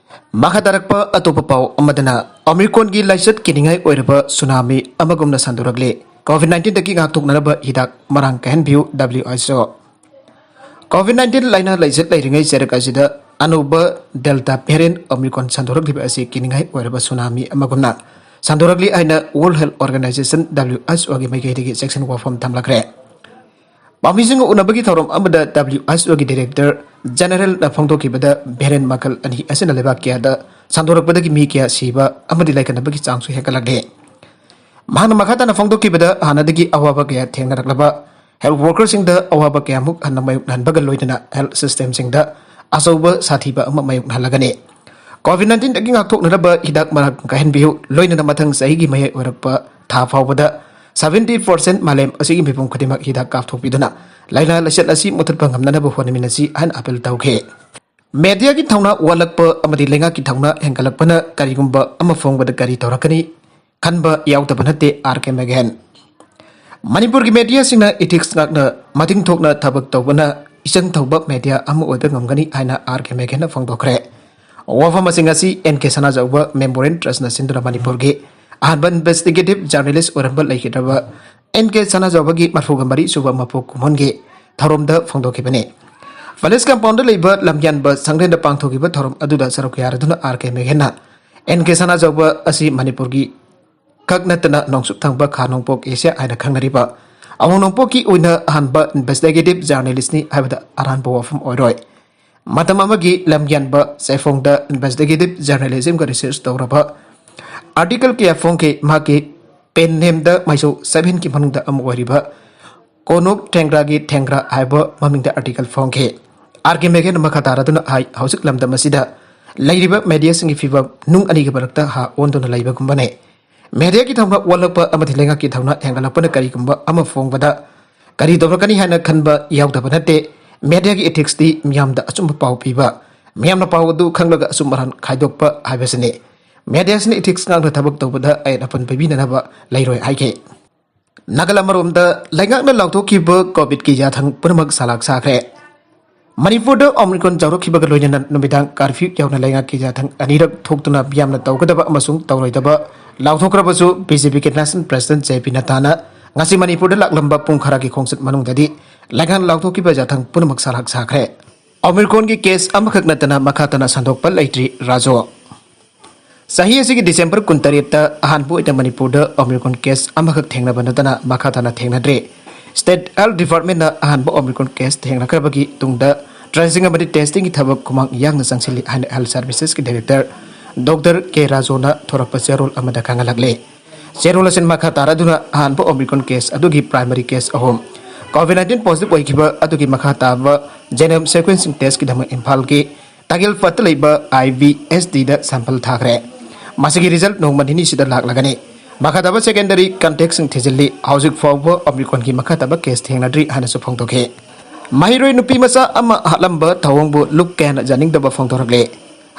ꯃꯈꯥ ꯇꯥꯔꯛꯄ ꯑꯇꯣꯞꯄ ꯄꯥꯎ ꯑꯃꯗꯅ, ꯑꯣꯃꯤꯀ꯭ꯔꯣꯟꯒꯤ ꯂꯥꯏꯆꯠ ꯀꯤꯅꯤꯡꯉꯥꯏ ꯑꯣꯏꯔꯕ ꯁꯨꯅꯥꯃꯤ ꯑꯃꯒꯨꯝꯅ ꯁꯟꯗꯣꯔꯛꯂꯦ꯫ ꯀꯣꯚꯤꯗ ꯅꯥꯏꯟꯇꯤꯟꯗꯒꯤ ꯉꯥꯛꯊꯣꯛꯅꯅꯕ ꯍꯤꯗꯥꯛ ꯃꯔꯥꯡ ꯀꯥꯏꯍꯟꯕꯤꯌꯨ, W H O. Covid nineteen ꯂꯥꯏꯅꯥ ꯂꯥꯏꯆꯠ ꯂꯩꯔꯤꯉꯩ ꯆꯩꯔꯛ ꯑꯁꯤꯗ ꯑꯅꯧꯕ ꯗꯦꯜꯇꯥ ꯚꯦꯔꯤꯌꯟ ꯑꯣꯃꯤꯀ꯭ꯔꯣꯟ ꯁꯟꯗꯣꯔꯛꯂꯤꯕ ꯑꯁꯤ ꯀꯤꯅꯤꯡꯉꯥꯏ ꯑꯣꯏꯔꯕ ꯁꯨꯅꯥꯃꯤ ꯑꯃꯒꯨꯝꯅ ꯁꯟꯗꯣꯔꯛꯂꯤ ꯍꯥꯏꯅ world health organization, W H ꯑꯣꯒꯤ ꯃꯥꯏꯀꯩꯗꯒꯤ ꯆꯦꯛꯁꯤꯟ ꯋꯥꯐꯝ ꯊꯝꯂꯛꯈ꯭ꯔꯦ꯫ ꯄꯥꯝꯃꯤꯁꯤꯡꯒ ꯎꯅꯕꯒꯤ ꯊꯧꯔꯝ ꯑꯃꯗ ꯗꯕ꯭ꯂꯤꯎ ꯑꯩꯆ ꯑꯣꯒꯤ ꯗꯥꯏꯔꯦꯛꯇꯔ ꯖꯦꯅꯔꯦꯜꯅ ꯐꯣꯡꯗꯣꯛꯈꯤꯕꯗ, ꯚꯦꯔꯤꯌꯟ ꯃꯈꯜ ꯑꯅꯤ ꯑꯁꯤꯅ ꯂꯩꯕꯥꯛ ꯀꯌꯥꯗ ꯁꯟꯗꯣꯔꯛꯄꯗꯒꯤ ꯃꯤ ꯀꯌꯥ ꯁꯤꯕ ꯑꯃꯗꯤ ꯂꯥꯏꯀꯠꯅꯕꯒꯤ ꯆꯥꯡꯁꯨ ꯍꯦꯟꯒꯠꯂꯛꯂꯦ꯫ ꯃꯍꯥꯛꯅ ꯃꯈꯥ ꯇꯥꯅ ꯐꯣꯡꯗꯣꯛꯈꯤꯕꯗ, ꯍꯥꯟꯅꯗꯒꯤ ꯑꯋꯥꯕ ꯀꯌꯥ ꯊꯦꯡꯅꯔꯛꯂꯕ ꯍꯦꯜꯊ ꯋꯥꯔꯀꯔꯁꯤꯡꯗ ꯑꯋꯥꯕ ꯀꯌꯥꯃꯨꯛ ꯍꯟꯅ ꯃꯥꯌꯣꯛꯅꯍꯟꯕꯒ ꯂꯣꯏꯅꯅ ꯍꯦꯜꯊ ꯁꯤꯁꯇꯦꯝꯁꯤꯡꯗ ꯑꯆꯧꯕ ꯁꯥꯊꯤꯕ ꯑꯃ ꯃꯥꯌꯣꯛꯅꯍꯜꯂꯒꯅꯤ꯫ ꯀꯣꯚꯤꯗ ꯅꯥꯏꯟꯇꯤꯟꯗꯒꯤ ꯉꯥꯛꯊꯣꯛꯅꯅꯕ ꯍꯤꯗꯥꯛ ꯃꯔꯥꯡ ꯀꯥꯏꯍꯟꯕꯤꯌꯨ, ꯂꯣꯏꯅꯅ ꯃꯊꯪ ꯆꯍꯤꯒꯤ ꯃꯌꯥꯏ ꯑꯣꯏꯔꯛꯄ ꯊꯥ ꯐꯥꯎꯕꯗ ꯁꯚꯦꯟꯇꯤ ꯄꯥꯔꯁꯦꯟ ꯃꯥꯂꯦꯝ ꯑꯁꯤꯒꯤ ꯃꯤꯄꯨꯝ ꯈꯨꯗꯤꯡꯃꯛ ꯍꯤꯗꯥꯛ ꯀꯥꯞꯊꯣꯛꯄꯤꯗꯨꯅ ꯂꯥꯏꯅꯥ ꯂꯥꯏꯆꯠ ꯑꯁꯤ ꯃꯨꯊꯠꯄ ꯉꯝꯅꯅꯕ ꯍꯣꯠꯅꯃꯤꯟꯅꯁꯤ ꯍꯥꯏꯅ ꯑꯥꯄꯤꯜ ꯇꯧꯈꯤ꯫ ꯃꯦꯗꯤꯌꯥꯒꯤ ꯊꯧꯅꯥ ꯋꯥꯠꯂꯛꯄ ꯑꯃꯗꯤ ꯂꯩꯉꯥꯛꯀꯤ ꯊꯧꯅꯥ ꯍꯦꯟꯒꯠꯂꯛꯄꯅ ꯀꯔꯤꯒꯨꯝꯕ ꯑꯃ ꯐꯣꯡꯕꯗ ꯀꯔꯤ ꯇꯧꯔꯛꯀꯅꯤ ꯈꯟꯕ ꯌꯥꯎꯗꯕ ꯅꯠꯇꯦ, ꯑꯥꯔ ꯀꯦ ꯃꯦꯒꯍꯦꯟ꯫ ꯃꯅꯤꯄꯨꯔꯒꯤ ꯃꯦꯗꯤꯌꯥꯁꯤꯡꯅ ꯏꯊꯤꯛꯁ ꯉꯥꯛꯅ ꯃꯇꯤꯡ ꯊꯣꯛꯅ ꯊꯕꯛ ꯇꯧꯕꯅ ꯏꯆꯪ ꯊꯧꯕ ꯃꯦꯗꯤꯌꯥ ꯑꯃ ꯑꯣꯏꯕ ꯉꯝꯒꯅꯤ ꯍꯥꯏꯅ ꯑꯥꯔ ꯀꯦ ꯃꯦꯒꯍꯦꯟꯅ ꯐꯣꯡꯗꯣꯛꯈ꯭ꯔꯦ꯫ ꯋꯥꯐꯝ ꯑꯁꯤꯡ ꯑꯁꯤ ꯑꯦꯟ ꯀꯦ ꯁꯅꯥꯖꯥꯎꯕ ꯃꯦꯃꯣꯔꯤꯌꯦꯜ ꯇ꯭ꯔꯁꯅ ꯁꯤꯟꯗꯨꯅ ꯃꯅꯤꯄꯨꯔꯒꯤ ꯑꯍꯥꯟꯕ ꯏꯟꯚꯦꯁꯇꯤꯒꯦꯇꯤꯚ ꯖꯔꯅꯦꯂꯤꯁ ꯑꯣꯏꯔꯝꯕ ꯂꯩꯈꯤꯗ꯭ꯔꯕ ꯑꯦꯟ ꯀꯦ ꯁꯅꯥꯖꯥꯎꯕꯒꯤ ꯃꯔꯐꯨꯒ ꯃꯔꯤ ꯁꯨꯕ ꯃꯄꯣꯛ ꯀꯨꯝꯑꯣꯟꯒꯤ ꯊꯧꯔꯝꯗ ꯐꯣꯡꯗꯣꯛꯈꯤꯕꯅꯤ꯫ ꯄꯦꯂꯦꯁ ꯀꯝꯄꯥꯎꯟꯗ ꯂꯩꯕ ꯂꯝꯌꯥꯟꯕ ꯁꯪꯂꯦꯟꯗ ꯄꯥꯡꯊꯣꯛꯈꯤꯕ ꯊꯧꯔꯝ ꯑꯗꯨꯗ ꯁꯔꯨꯛ ꯌꯥꯔꯗꯨꯅ ꯑꯥꯔ ꯀꯦ ꯃꯦꯒꯍꯦꯟꯅ ꯑꯦꯟ ꯀꯦ ꯁꯅꯥꯖꯥꯎꯕ ꯑꯁꯤ ꯃꯅꯤꯄꯨꯔꯒꯤ ꯈꯛ ꯅꯠꯇꯅ ꯅꯣꯡꯆꯨꯞ ꯊꯪꯕ ꯈꯥ ꯅꯣꯡꯄꯣꯛ ꯑꯦꯁꯤꯌꯥ ꯍꯥꯏꯅ ꯈꯪꯅꯔꯤꯕ ꯑꯋꯥꯡ ꯅꯣꯡꯄꯣꯛꯀꯤ ꯑꯣꯏꯅ ꯑꯍꯥꯟꯕ ꯏꯟꯚꯦꯁꯇꯤꯒꯦꯇꯤꯚ ꯖꯔꯅꯦꯂꯤꯁꯅꯤ ꯍꯥꯏꯕꯗ ꯑꯔꯥꯟꯕ ꯋꯥꯐꯝ ꯑꯣꯏꯔꯣꯏ꯫ ꯃꯇꯝ ꯑꯃꯒꯤ ꯂꯝꯌꯥꯟꯕ ꯆꯥꯏꯐꯣꯡꯗ ꯏꯟꯚꯦꯁꯇꯤꯒꯦꯇꯤꯚ ꯖꯔꯅꯦꯂꯤꯖꯝꯒ ꯔꯤꯁꯔꯆ ꯇꯧꯔꯕ ꯑꯥꯔꯇꯤꯀꯜ ꯀꯌꯥ ꯐꯣꯡꯈꯤ꯫ ꯃꯍꯥꯛꯀꯤ ꯄꯦꯟ ꯅꯦꯝꯗ ꯃꯥꯏꯁꯧ ꯁꯚꯦꯟꯒꯤ ꯃꯅꯨꯡꯗ ꯑꯃ ꯑꯣꯏꯔꯤꯕ ꯀꯣꯅꯨꯞ ꯊꯦꯡꯒ꯭ꯔꯥꯒꯤ ꯊꯦꯡꯒ꯭ꯔꯥ ꯍꯥꯏꯕ ꯃꯃꯤꯡꯗ ꯑꯥꯔꯇꯤꯀꯜ ꯐꯣꯡꯈꯤ꯫ ꯑꯥꯔ ꯀꯦ ꯃꯦꯒꯍꯦꯟꯅ ꯃꯈꯥ ꯇꯥꯔꯗꯨꯅ ꯍꯥꯏ, ꯍꯧꯖꯤꯛ ꯂꯝꯗꯝ ꯑꯁꯤꯗ ꯂꯩꯔꯤꯕ ꯃꯦꯗꯤꯌꯥꯁꯤꯡꯒꯤ ꯐꯤꯕꯝ ꯅꯨꯡ ꯑꯅꯤꯒꯤ ꯃꯔꯛꯇ ꯍꯥ ꯑꯣꯟꯗꯨꯅ ꯂꯩꯕꯒꯨꯝꯕꯅꯤ꯫ ꯃꯦꯗꯤꯌꯥꯒꯤ ꯊꯧꯅꯥ ꯋꯥꯠꯂꯛꯄ ꯑꯃꯗꯤ ꯂꯩꯉꯥꯛꯀꯤ ꯊꯧꯅꯥ ꯍꯦꯟꯒꯠꯂꯛꯄꯅ ꯀꯔꯤꯒꯨꯝꯕ ꯑꯃ ꯐꯣꯡꯕꯗ ꯀꯔꯤ ꯇꯧꯔꯛꯀꯅꯤ ꯍꯥꯏꯅ ꯈꯟꯕ ꯌꯥꯎꯗꯕ ꯅꯠꯇꯦ꯫ ꯃꯦꯗꯤꯌꯥꯒꯤ ꯏꯊꯤꯛꯁꯇꯤ ꯃꯤꯌꯥꯝꯗ ꯑꯆꯨꯝꯕ ꯄꯥꯎ ꯄꯤꯕ, ꯃꯤꯌꯥꯝꯅ ꯄꯥꯎ ꯑꯗꯨ ꯈꯪꯂꯒ ꯑꯆꯨꯝ ꯑꯔꯥꯟ ꯈꯥꯏꯗꯣꯛꯄ ꯍꯥꯏꯕꯁꯤꯅꯤ꯫ ꯃꯦꯗꯤꯌꯥꯁꯤꯅ ꯏꯊꯤꯛꯁ ꯉꯥꯛꯅ ꯊꯕꯛ ꯇꯧꯕꯗ ꯑꯌꯦꯠ ꯑꯄꯟ ꯄꯤꯕꯤꯅꯅꯕ ꯂꯩꯔꯣꯏ ꯍꯥꯏꯈꯤ꯫ ꯅꯥꯒꯥꯂꯦꯟ ꯑꯃꯔꯣꯝꯗ ꯂꯩꯉꯥꯛꯅ ꯂꯥꯎꯊꯣꯛꯈꯤꯕ ꯀꯣꯚꯤꯗꯀꯤ ꯌꯥꯊꯪ ꯄꯨꯝꯅꯃꯛ ꯆꯥꯂꯥꯛ ꯁꯥꯈ꯭ꯔꯦ꯫ ꯃꯅꯤꯄꯨꯔꯗ ꯑꯣꯃꯤꯀ꯭ꯔꯣꯟ ꯌꯥꯎꯔꯛꯈꯤꯕꯒ ꯂꯣꯏꯅꯅ ꯅꯨꯃꯤꯗꯥꯡ ꯀꯥꯔꯐ꯭ꯌꯨ ꯌꯥꯎꯅ ꯂꯩꯉꯥꯛꯀꯤ ꯌꯥꯊꯪ ꯑꯅꯤꯔꯛ ꯊꯣꯛꯇꯨꯅ ꯃꯤꯌꯥꯝꯅ ꯇꯧꯒꯗꯕ ꯑꯃꯁꯨꯡ ꯇꯧꯔꯣꯏꯗꯕ ꯂꯥꯎꯊꯣꯛꯈ꯭ꯔꯕꯁꯨ, ꯕꯤ ꯖꯦ ꯄꯤꯒꯤ ꯅꯦꯁꯅꯦꯜ ꯄ꯭ꯔꯦꯁꯤꯗꯦꯟꯠ ꯖꯦ ꯄꯤ ꯅꯠꯇꯥꯅ ꯉꯁꯤ ꯃꯅꯤꯄꯨꯔꯗ ꯂꯥꯛꯂꯝꯕ ꯄꯨꯡ ꯈꯔꯒꯤ ꯈꯣꯡꯆꯠ ꯃꯅꯨꯡꯗꯗꯤ ꯂꯩꯉꯥꯛꯅ ꯂꯥꯎꯊꯣꯛꯈꯤꯕ ꯌꯥꯊꯪ ꯄꯨꯝꯅꯃꯛ ꯆꯥꯂꯥꯛ ꯁꯥꯈ꯭ꯔꯦ꯫ ꯑꯣꯃꯤꯀ꯭ꯔꯣꯟꯒꯤ ꯀꯦꯁ ꯑꯃꯈꯛ ꯅꯠꯇꯅ ꯃꯈꯥ ꯇꯥꯅ ꯁꯟꯗꯣꯛꯄ ꯂꯩꯇ꯭ꯔꯤ꯫ ꯔꯥꯖꯨ꯫ ꯆꯍꯤ ꯑꯁꯤꯒꯤ ꯗꯤꯁꯦꯝꯕꯔ ꯀꯨꯟꯇꯔꯦꯠꯇ ꯑꯍꯥꯟꯕ ꯑꯣꯏꯅ ꯃꯅꯤꯄꯨꯔꯗ ꯑꯣꯃꯤꯀ꯭ꯔꯣꯟ ꯀꯦꯁ ꯑꯃꯈꯛ ꯊꯦꯡꯅꯕ ꯅꯠꯇꯅ ꯃꯈꯥ ꯇꯥꯅ ꯊꯦꯡꯅꯗ꯭ꯔꯤ꯫ ꯁ꯭ꯇꯦꯠ ꯍꯦꯜꯊ ꯗꯤꯄꯥꯔꯠꯃꯦꯟꯠꯅ ꯑꯍꯥꯟꯕ ꯑꯣꯃꯤꯀ꯭ꯔꯣꯟ ꯀꯦꯁ ꯊꯦꯡꯅꯈ꯭ꯔꯕꯒꯤ ꯇꯨꯡꯗ ꯇ꯭ꯔꯦꯁꯤꯡ ꯑꯃꯗꯤ ꯇꯦꯁꯇꯤꯡꯒꯤ ꯊꯕꯛ ꯈꯨꯃꯥꯡ ꯌꯥꯡꯅ ꯆꯪꯁꯤꯜꯂꯤ ꯍꯥꯏꯅ ꯍꯦꯜꯊ ꯁꯔꯚꯤꯁꯦꯁꯀꯤ ꯗꯥꯏꯔꯦꯛꯇꯔ ꯗꯣꯛꯇꯔ ꯀꯦ ꯔꯥꯖꯨꯅ ꯊꯣꯔꯛꯄ ꯆꯦꯔꯣꯜ ꯑꯃꯗ ꯈꯪꯍꯜꯂꯛꯂꯤ꯫ ꯆꯦꯔꯣꯜ ꯑꯁꯤꯅ ꯃꯈꯥ ꯇꯥꯔꯗꯨꯅ ꯑꯍꯥꯟꯕ ꯑꯣꯃꯤꯀ꯭ꯔꯣꯟ ꯀꯦꯁ ꯑꯗꯨꯒꯤ ꯄ꯭ꯔꯥꯏꯃꯔꯤ ꯀꯦꯁ ꯑꯍꯨꯝ ꯀꯣꯚꯤꯗ ꯅꯥꯏꯟꯇꯤꯟ ꯄꯣꯖꯤꯇꯤꯚ ꯑꯣꯏꯈꯤꯕ ꯑꯗꯨꯒꯤ ꯃꯈꯥ ꯇꯥꯕ ꯖꯦꯅꯣꯝ ꯁꯦꯀ꯭ꯋꯦꯟꯁꯤꯡ ꯇꯦꯁꯀꯤꯗꯃꯛ ꯏꯝꯐꯥꯜꯒꯤ ꯇꯥꯒꯦꯜꯄꯥꯠꯇ ꯂꯩꯕ ꯑꯥꯏ ꯚꯤ ꯑꯦꯁ ꯗꯤꯗ ꯁꯦꯝꯄꯜ ꯊꯥꯈ꯭ꯔꯦ꯫ ꯃꯁꯤꯒꯤ ꯔꯤꯖꯜꯠ ꯅꯣꯡꯃ ꯅꯤꯅꯤꯁꯤꯗ ꯂꯥꯛꯂꯒꯅꯤ꯫ ꯃꯈꯥ ꯇꯥꯕ ꯁꯦꯀꯦꯟꯗꯔꯤ ꯀꯟꯇꯦꯛꯁꯤꯡ ꯊꯤꯖꯤꯜꯂꯤ꯫ ꯍꯧꯖꯤꯛ ꯐꯥꯎꯕ ꯑꯣꯃꯤꯀ꯭ꯔꯣꯟꯒꯤ ꯃꯈꯥ ꯇꯥꯕ ꯀꯦꯁ ꯊꯦꯡꯅꯗ꯭ꯔꯤ ꯍꯥꯏꯅꯁꯨ ꯐꯣꯡꯗꯣꯛꯈꯤ꯫ ꯃꯍꯩꯔꯣꯏ ꯅꯨꯄꯤ ꯃꯆꯥ ꯑꯃ ꯍꯥꯠꯂꯝꯕ ꯊꯧꯑꯣꯡꯕꯨ ꯂꯨꯞ ꯀꯌꯥꯅ ꯌꯥꯅꯤꯡꯗꯕ ꯐꯣꯡꯗꯣꯔꯛꯂꯦ꯫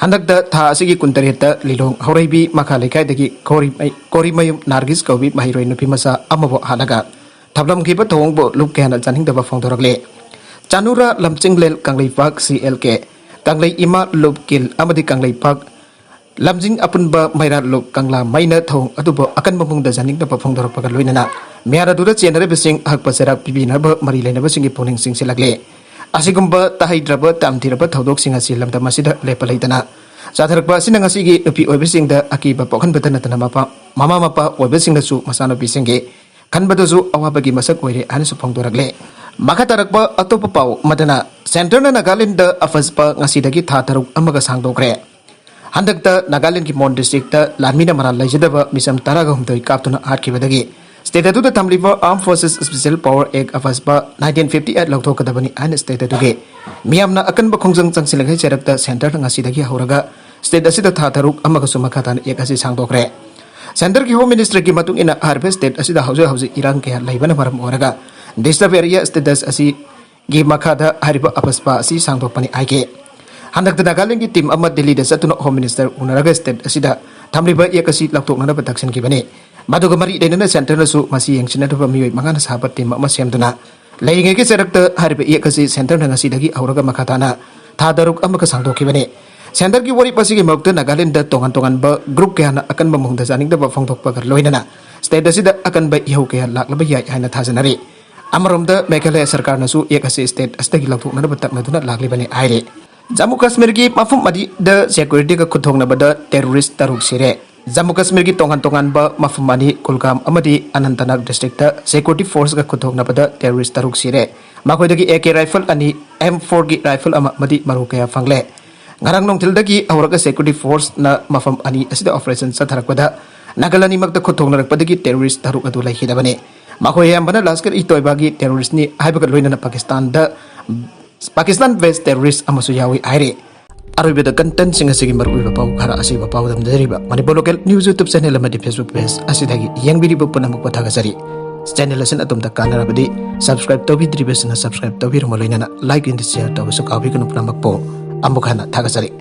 ꯍꯟꯗꯛꯇ ꯊꯥ ꯑꯁꯤꯒꯤ ꯀꯨꯟꯇꯔꯦꯠꯇ ꯂꯤꯂꯣꯡ ꯍꯧꯔꯩꯕꯤ ꯃꯈꯥ ꯂꯩꯀꯥꯏꯗꯒꯤ ꯀꯣꯔꯤꯃꯩ-, ꯀꯣꯔꯤꯃꯌꯨꯝ ꯅꯥꯔꯒꯤꯁ ꯀꯧꯕꯤ ꯃꯍꯩꯔꯣꯏ ꯅꯨꯄꯤ ꯃꯆꯥ ꯑꯃꯕꯨ ꯍꯥꯠꯂꯒ ꯊꯝꯂꯝꯈꯤꯕ ꯊꯧꯑꯣꯡꯕꯨ ꯂꯨꯞ ꯀꯌꯥꯅ ꯌꯥꯅꯤꯡꯗꯕ ꯐꯣꯡꯗꯣꯔꯛꯂꯦ꯫ ꯆꯥꯅꯨꯔꯥ ꯂꯝꯆꯤꯡꯂꯦꯜ ꯀꯪꯂꯩꯄꯥꯛ ꯁꯤ ꯑꯦꯜ ꯀꯦ, ꯀꯪꯂꯩ ꯏꯃꯥ ꯂꯨꯞ ꯀꯤꯜ ꯑꯃꯗꯤ ꯀꯪꯂꯩꯄꯥꯛ ꯂꯝꯖꯤꯡ ꯑꯄꯨꯟꯕ ꯃꯩꯔꯥ ꯂꯨꯞ ꯀꯪꯂꯥ ꯃꯩꯅ ꯊꯧꯑꯣꯡ ꯑꯗꯨꯕꯨ ꯑꯀꯟꯕ ꯃꯑꯣꯡꯗ ꯌꯥꯅꯤꯡꯗꯕ ꯐꯣꯡꯗꯣꯔꯛꯄꯒ ꯂꯣꯏꯅꯅ ꯃꯤꯍꯥꯠ ꯑꯗꯨꯗ ꯆꯦꯟꯅꯔꯤꯕꯁꯤꯡ ꯑꯍꯛꯄ ꯆꯩꯔꯥꯛ ꯄꯤꯕꯤꯅꯕ ꯃꯔꯤ ꯂꯩꯅꯕꯁꯤꯡꯒꯤ ꯄꯨꯛꯅꯤꯡ ꯆꯤꯡꯁꯤꯜꯂꯛꯂꯦ꯫ ꯑꯁꯤꯒꯨꯝꯕ ꯇꯥꯍꯩꯗ꯭ꯔꯕ ꯇꯝꯊꯤꯔꯕ ꯊꯧꯗꯣꯛꯁꯤꯡ ꯑꯁꯤ ꯂꯝꯗꯝ ꯑꯁꯤꯗ ꯂꯦꯞꯄ ꯂꯩꯇꯅ ꯆꯥꯊꯔꯛꯄ ꯑꯁꯤꯅ ꯉꯁꯤꯒꯤ ꯅꯨꯄꯤ ꯑꯣꯏꯕꯁꯤꯡꯗ ꯑꯀꯤꯕ ꯄꯣꯛꯍꯟꯕꯇ ꯅꯠꯇꯅ ꯃꯄꯥ-, ꯃꯃꯥ ꯃꯄꯥ ꯑꯣꯏꯕꯁꯤꯡꯅꯁꯨ ꯃꯆꯥꯅꯨꯄꯤꯁꯤꯡꯒꯤ ꯈꯟꯕꯗꯁꯨ ꯑꯋꯥꯕꯒꯤ ꯃꯁꯛ ꯑꯣꯏꯔꯦ ꯍꯥꯏꯅꯁꯨ ꯐꯣꯡꯗꯣꯔꯛꯂꯦ꯫ ꯃꯈꯥ ꯇꯥꯔꯛꯄ ꯑꯇꯣꯞꯄ ꯄꯥꯎ ꯑꯃꯗꯅ ꯁꯦꯟꯇꯔꯅ ꯅꯥꯒꯥꯂꯦꯟꯗ ꯑꯐꯁꯄ ꯉꯁꯤꯗꯒꯤ ꯊꯥ ꯇꯔꯨꯛ ꯑꯃꯒ ꯁꯥꯡꯗꯣꯛꯈ꯭ꯔꯦ꯫ ꯍꯟꯗꯛꯇ ꯅꯥꯒꯥꯂꯦꯟꯒꯤ ꯃꯣꯟ ꯗꯤꯁꯇ꯭ꯔꯤꯛꯇ ꯂꯥꯟꯃꯤꯅ ꯃꯔꯥꯜ ꯂꯩꯖꯗꯕ ꯃꯤꯆꯝ ꯇꯔꯥꯒ ꯍꯨꯝꯗꯣꯏ ꯀꯥꯞꯇꯨꯅ ꯍꯥꯠꯈꯤꯕꯗꯒꯤ ꯁ꯭ꯇꯦꯠ ꯑꯗꯨꯗ ꯊꯝꯂꯤꯕ Armed Forces Special Power Act AFSPA nineteen fifty eight ꯂꯧꯊꯣꯛꯀꯗꯕꯅꯤ ꯍꯥꯏꯅ ꯁ꯭ꯇꯦꯠ ꯑꯗꯨꯒꯤ ꯃꯤꯌꯥꯝꯅ ꯑꯀꯟꯕ ꯈꯣꯡꯖꯪ ꯆꯪꯁꯤꯜꯂꯤꯉꯩ ꯆꯩꯔꯛꯇ ꯁꯦꯟꯇꯔꯅ ꯉꯁꯤꯗꯒꯤ ꯍꯧꯔꯒ ꯁ꯭ꯇꯦꯠ ꯑꯁꯤꯗ ꯊꯥ ꯇꯔꯨꯛ ꯑꯃꯒꯁꯨ ꯃꯈꯥ ꯇꯥꯅ ꯑꯦꯛ ꯑꯁꯤ ꯁꯥꯡꯗꯣꯛꯈ꯭ꯔꯦ꯫ ꯁꯦꯟꯇꯔꯒꯤ ꯍꯣꯝ ꯃꯤꯅꯤꯁꯇ꯭ꯔꯤꯒꯤ ꯃꯇꯨꯡ ꯏꯟꯅ ꯍꯥꯏꯔꯤꯕ ꯁ꯭ꯇꯦꯠ ꯑꯁꯤꯗ ꯍꯧꯖꯤꯛ ꯍꯧꯖꯤꯛ ꯏꯔꯥꯡ ꯀꯌꯥ ꯂꯩꯕꯅ ꯃꯔꯝ ꯑꯣꯏꯔꯒ ꯗꯤꯁꯇꯔꯕ ꯑꯦꯔꯤꯌꯥ ꯁ꯭ꯇꯦꯇꯁ ꯑꯁꯤꯒꯤ ꯃꯈꯥꯗ ꯍꯥꯏꯔꯤꯕ ꯑꯐꯁꯄ ꯑꯁꯤ ꯁꯥꯡꯗꯣꯛꯄꯅꯤ ꯍꯥꯏꯈꯤ꯫ ꯍꯟꯗꯛꯇ ꯅꯥꯒꯥꯂꯦꯟꯒꯤ ꯇꯤꯝ ꯑꯃ ꯗꯤꯜꯂꯤꯗ ꯆꯠꯇꯨꯅ ꯍꯣꯝ ꯃꯤꯅꯤꯁꯇꯔ ꯎꯅꯔꯒ ꯁ꯭ꯇꯦꯠ ꯑꯁꯤꯗ ꯊꯝꯂꯤꯕ ꯑꯦꯛ ꯑꯁꯤ ꯂꯧꯊꯣꯛꯅꯅꯕ ꯇꯛꯁꯤꯟꯈꯤꯕꯅꯤ꯫ ꯃꯗꯨꯒ ꯃꯔꯤ ꯂꯩꯅꯅ ꯁꯦꯟꯇꯔꯅꯁꯨ ꯃꯁꯤ ꯌꯦꯡꯁꯤꯟꯅꯗꯕ ꯃꯤꯑꯣꯏ ꯃꯉꯥꯅ ꯁꯥꯕ ꯇꯤꯝ ꯑꯃ ꯁꯦꯝꯗꯨꯅ ꯂꯩꯔꯤꯉꯩꯒꯤ ꯆꯩꯔꯛꯇ ꯍꯥꯏꯔꯤꯕ ꯑꯦꯛ ꯑꯁꯤ ꯁꯦꯟꯇꯔꯅ ꯉꯁꯤꯗꯒꯤ ꯍꯧꯔꯒ ꯃꯈꯥ ꯇꯥꯅ ꯊꯥ ꯇꯔꯨꯛ ꯑꯃꯒ ꯁꯥꯡꯗꯣꯛꯈꯤꯕꯅꯤ꯫ ꯁꯦꯟꯇꯔꯒꯤ ꯋꯥꯔꯦꯞ ꯑꯁꯤꯒꯤ ꯃꯥꯌꯣꯛꯇ ꯅꯥꯒꯥꯂꯦꯟꯗ ꯇꯣꯉꯥꯟ ꯇꯣꯉꯥꯟꯕ ꯒ꯭ꯔꯨꯞ ꯀꯌꯥꯅ ꯑꯀꯟꯕ ꯃꯑꯣꯡꯗ ꯆꯥꯅꯤꯡꯗꯕ ꯐꯣꯡꯗꯣꯛꯄꯒ ꯂꯣꯏꯅꯅ ꯁ꯭ꯇꯦꯠ ꯑꯁꯤꯗ ꯑꯀꯟꯕ ꯏꯍꯧ ꯀꯌꯥ ꯂꯥꯛꯂꯕ ꯌꯥꯏ ꯍꯥꯏꯅ ꯊꯥꯖꯅꯔꯤ꯫ ꯑꯃꯔꯣꯝꯗ ꯃꯦꯘꯥꯂꯌꯥ ꯁꯔꯀꯥꯔꯅꯁꯨ ꯑꯦꯛ ꯑꯁꯤ ꯁ꯭ꯇꯦꯠ ꯑꯁꯤꯗꯒꯤ ꯂꯧꯊꯣꯛꯅꯅꯕ ꯇꯛꯅꯗꯨꯅ ꯂꯥꯛꯂꯤꯕꯅꯤ ꯍꯥꯏꯔꯤ꯫ ꯖꯝꯃꯨ ꯀꯥꯁꯃꯤꯔꯒꯤ ꯃꯐꯝ ꯑꯅꯤꯗ ꯁꯦꯀ꯭ꯌꯨꯔꯤꯇꯤꯒ ꯈꯨꯠꯊꯣꯛꯅꯕꯗ ꯇꯦꯔꯣꯔꯤꯁ ꯇꯔꯨꯛ ꯁꯤꯔꯦ꯫ ꯖꯝꯃꯨ ꯀꯥꯁꯃꯤꯔꯒꯤ ꯇꯣꯉꯥꯟ ꯇꯣꯉꯥꯟꯕ ꯃꯐꯝ ꯑꯅꯤ, ꯀꯨꯜꯒꯥꯝ ꯑꯃꯗꯤ ꯑꯅꯟꯇꯅꯥꯒ ꯗꯤꯁꯇ꯭ꯔꯤꯛꯇ ꯁꯦꯀ꯭ꯌꯨꯔꯤꯇꯤ ꯐꯣꯔꯁꯀ ꯈꯨꯠꯊꯣꯛꯅꯕꯗ ꯇꯦꯔꯣꯔꯤꯁ ꯇꯔꯨꯛ ꯁꯤꯔꯦ꯫ ꯃꯈꯣꯏꯗꯒꯤ ꯑꯦ ꯀꯦ ꯔꯥꯏꯐꯜ ꯑꯅꯤ, ꯑꯦꯝ ꯐꯣꯔꯒꯤ ꯔꯥꯏꯐꯜ ꯑꯃ ꯑꯃꯗꯤ ꯃꯔꯨ ꯀꯌꯥ ꯐꯪꯂꯦ꯫ ꯉꯔꯥꯡ ꯅꯨꯡꯊꯤꯜꯗꯒꯤ ꯍꯧꯔꯒ ꯁꯦꯀ꯭ꯌꯨꯔꯤꯇꯤ ꯐꯣꯔꯁꯅ ꯃꯐꯝ ꯑꯅꯤ ꯑꯁꯤꯗ ꯑꯣꯄꯔꯦꯁꯟ ꯆꯠꯊꯔꯛꯄꯗ ꯅꯥꯒꯜ ꯑꯅꯤꯃꯛꯇ ꯈꯨꯠꯊꯣꯛꯅꯔꯛꯄꯗꯒꯤ ꯇꯦꯔꯣꯔꯤꯁ ꯇꯔꯨꯛ ꯑꯗꯨ ꯂꯩꯈꯤꯗꯕꯅꯤ꯫ ꯃꯈꯣꯏ ꯑꯌꯥꯝꯕꯅ ꯂꯁꯀꯔ ꯏ ꯇꯣꯏꯕꯥꯒꯤ ꯇꯦꯔꯣꯔꯤꯁꯅꯤ ꯍꯥꯏꯕꯒ ꯂꯣꯏꯅꯅ ꯄꯥꯀꯤꯁꯇꯥꯟꯗ, ꯄꯥꯀꯤꯁꯇꯥꯟ ꯕꯦꯁ ꯇꯦꯔꯣꯔꯤꯁ ꯑꯃꯁꯨ ꯌꯥꯎꯏ ꯍꯥꯏꯔꯤ꯫ ꯑꯔꯣꯏꯕꯗ ꯀꯟꯇꯦꯟꯁꯤꯡ ꯑꯁꯤꯒꯤ ꯃꯔꯨꯑꯣꯏꯕ ꯄꯥꯎ ꯈꯔ ꯑꯁꯤꯕ ꯄꯥꯎꯗꯝꯖꯔꯤꯕ Manipur local news YouTube channel ꯑꯃꯗꯤ ꯐꯦꯁꯕꯨꯛ ꯄꯦꯖ ꯑꯁꯤꯗꯒꯤ ꯌꯦꯡꯕꯤꯔꯤꯕ ꯄꯨꯝꯅꯃꯛꯄꯨ ꯊꯥꯒꯠꯆꯔꯤ꯫ ꯆꯦꯅꯦꯜ ꯑꯁꯤꯅ ꯑꯗꯣꯝꯗ ꯀꯥꯟꯅꯔꯕꯗꯤ ꯁꯕꯁꯀ꯭ꯔꯥꯏꯕ ꯇꯧꯕꯤꯗ꯭ꯔꯤꯕꯁꯤꯡꯅ ꯁꯕꯁꯀ꯭ꯔꯥꯏꯕ ꯇꯧꯕꯤꯔꯝꯃꯨ, ꯂꯣꯏꯅꯅ ꯂꯥꯏꯛ ꯑꯦꯟ ꯁꯤꯌꯔ ꯇꯧꯕꯁꯨ ꯀꯥꯎꯕꯤꯒꯅꯨ꯫ ꯄꯨꯝꯅꯃꯛꯄꯨ ꯑꯃꯨꯛ ꯍꯟꯅ ꯊꯥꯒꯠꯆꯔꯤ꯫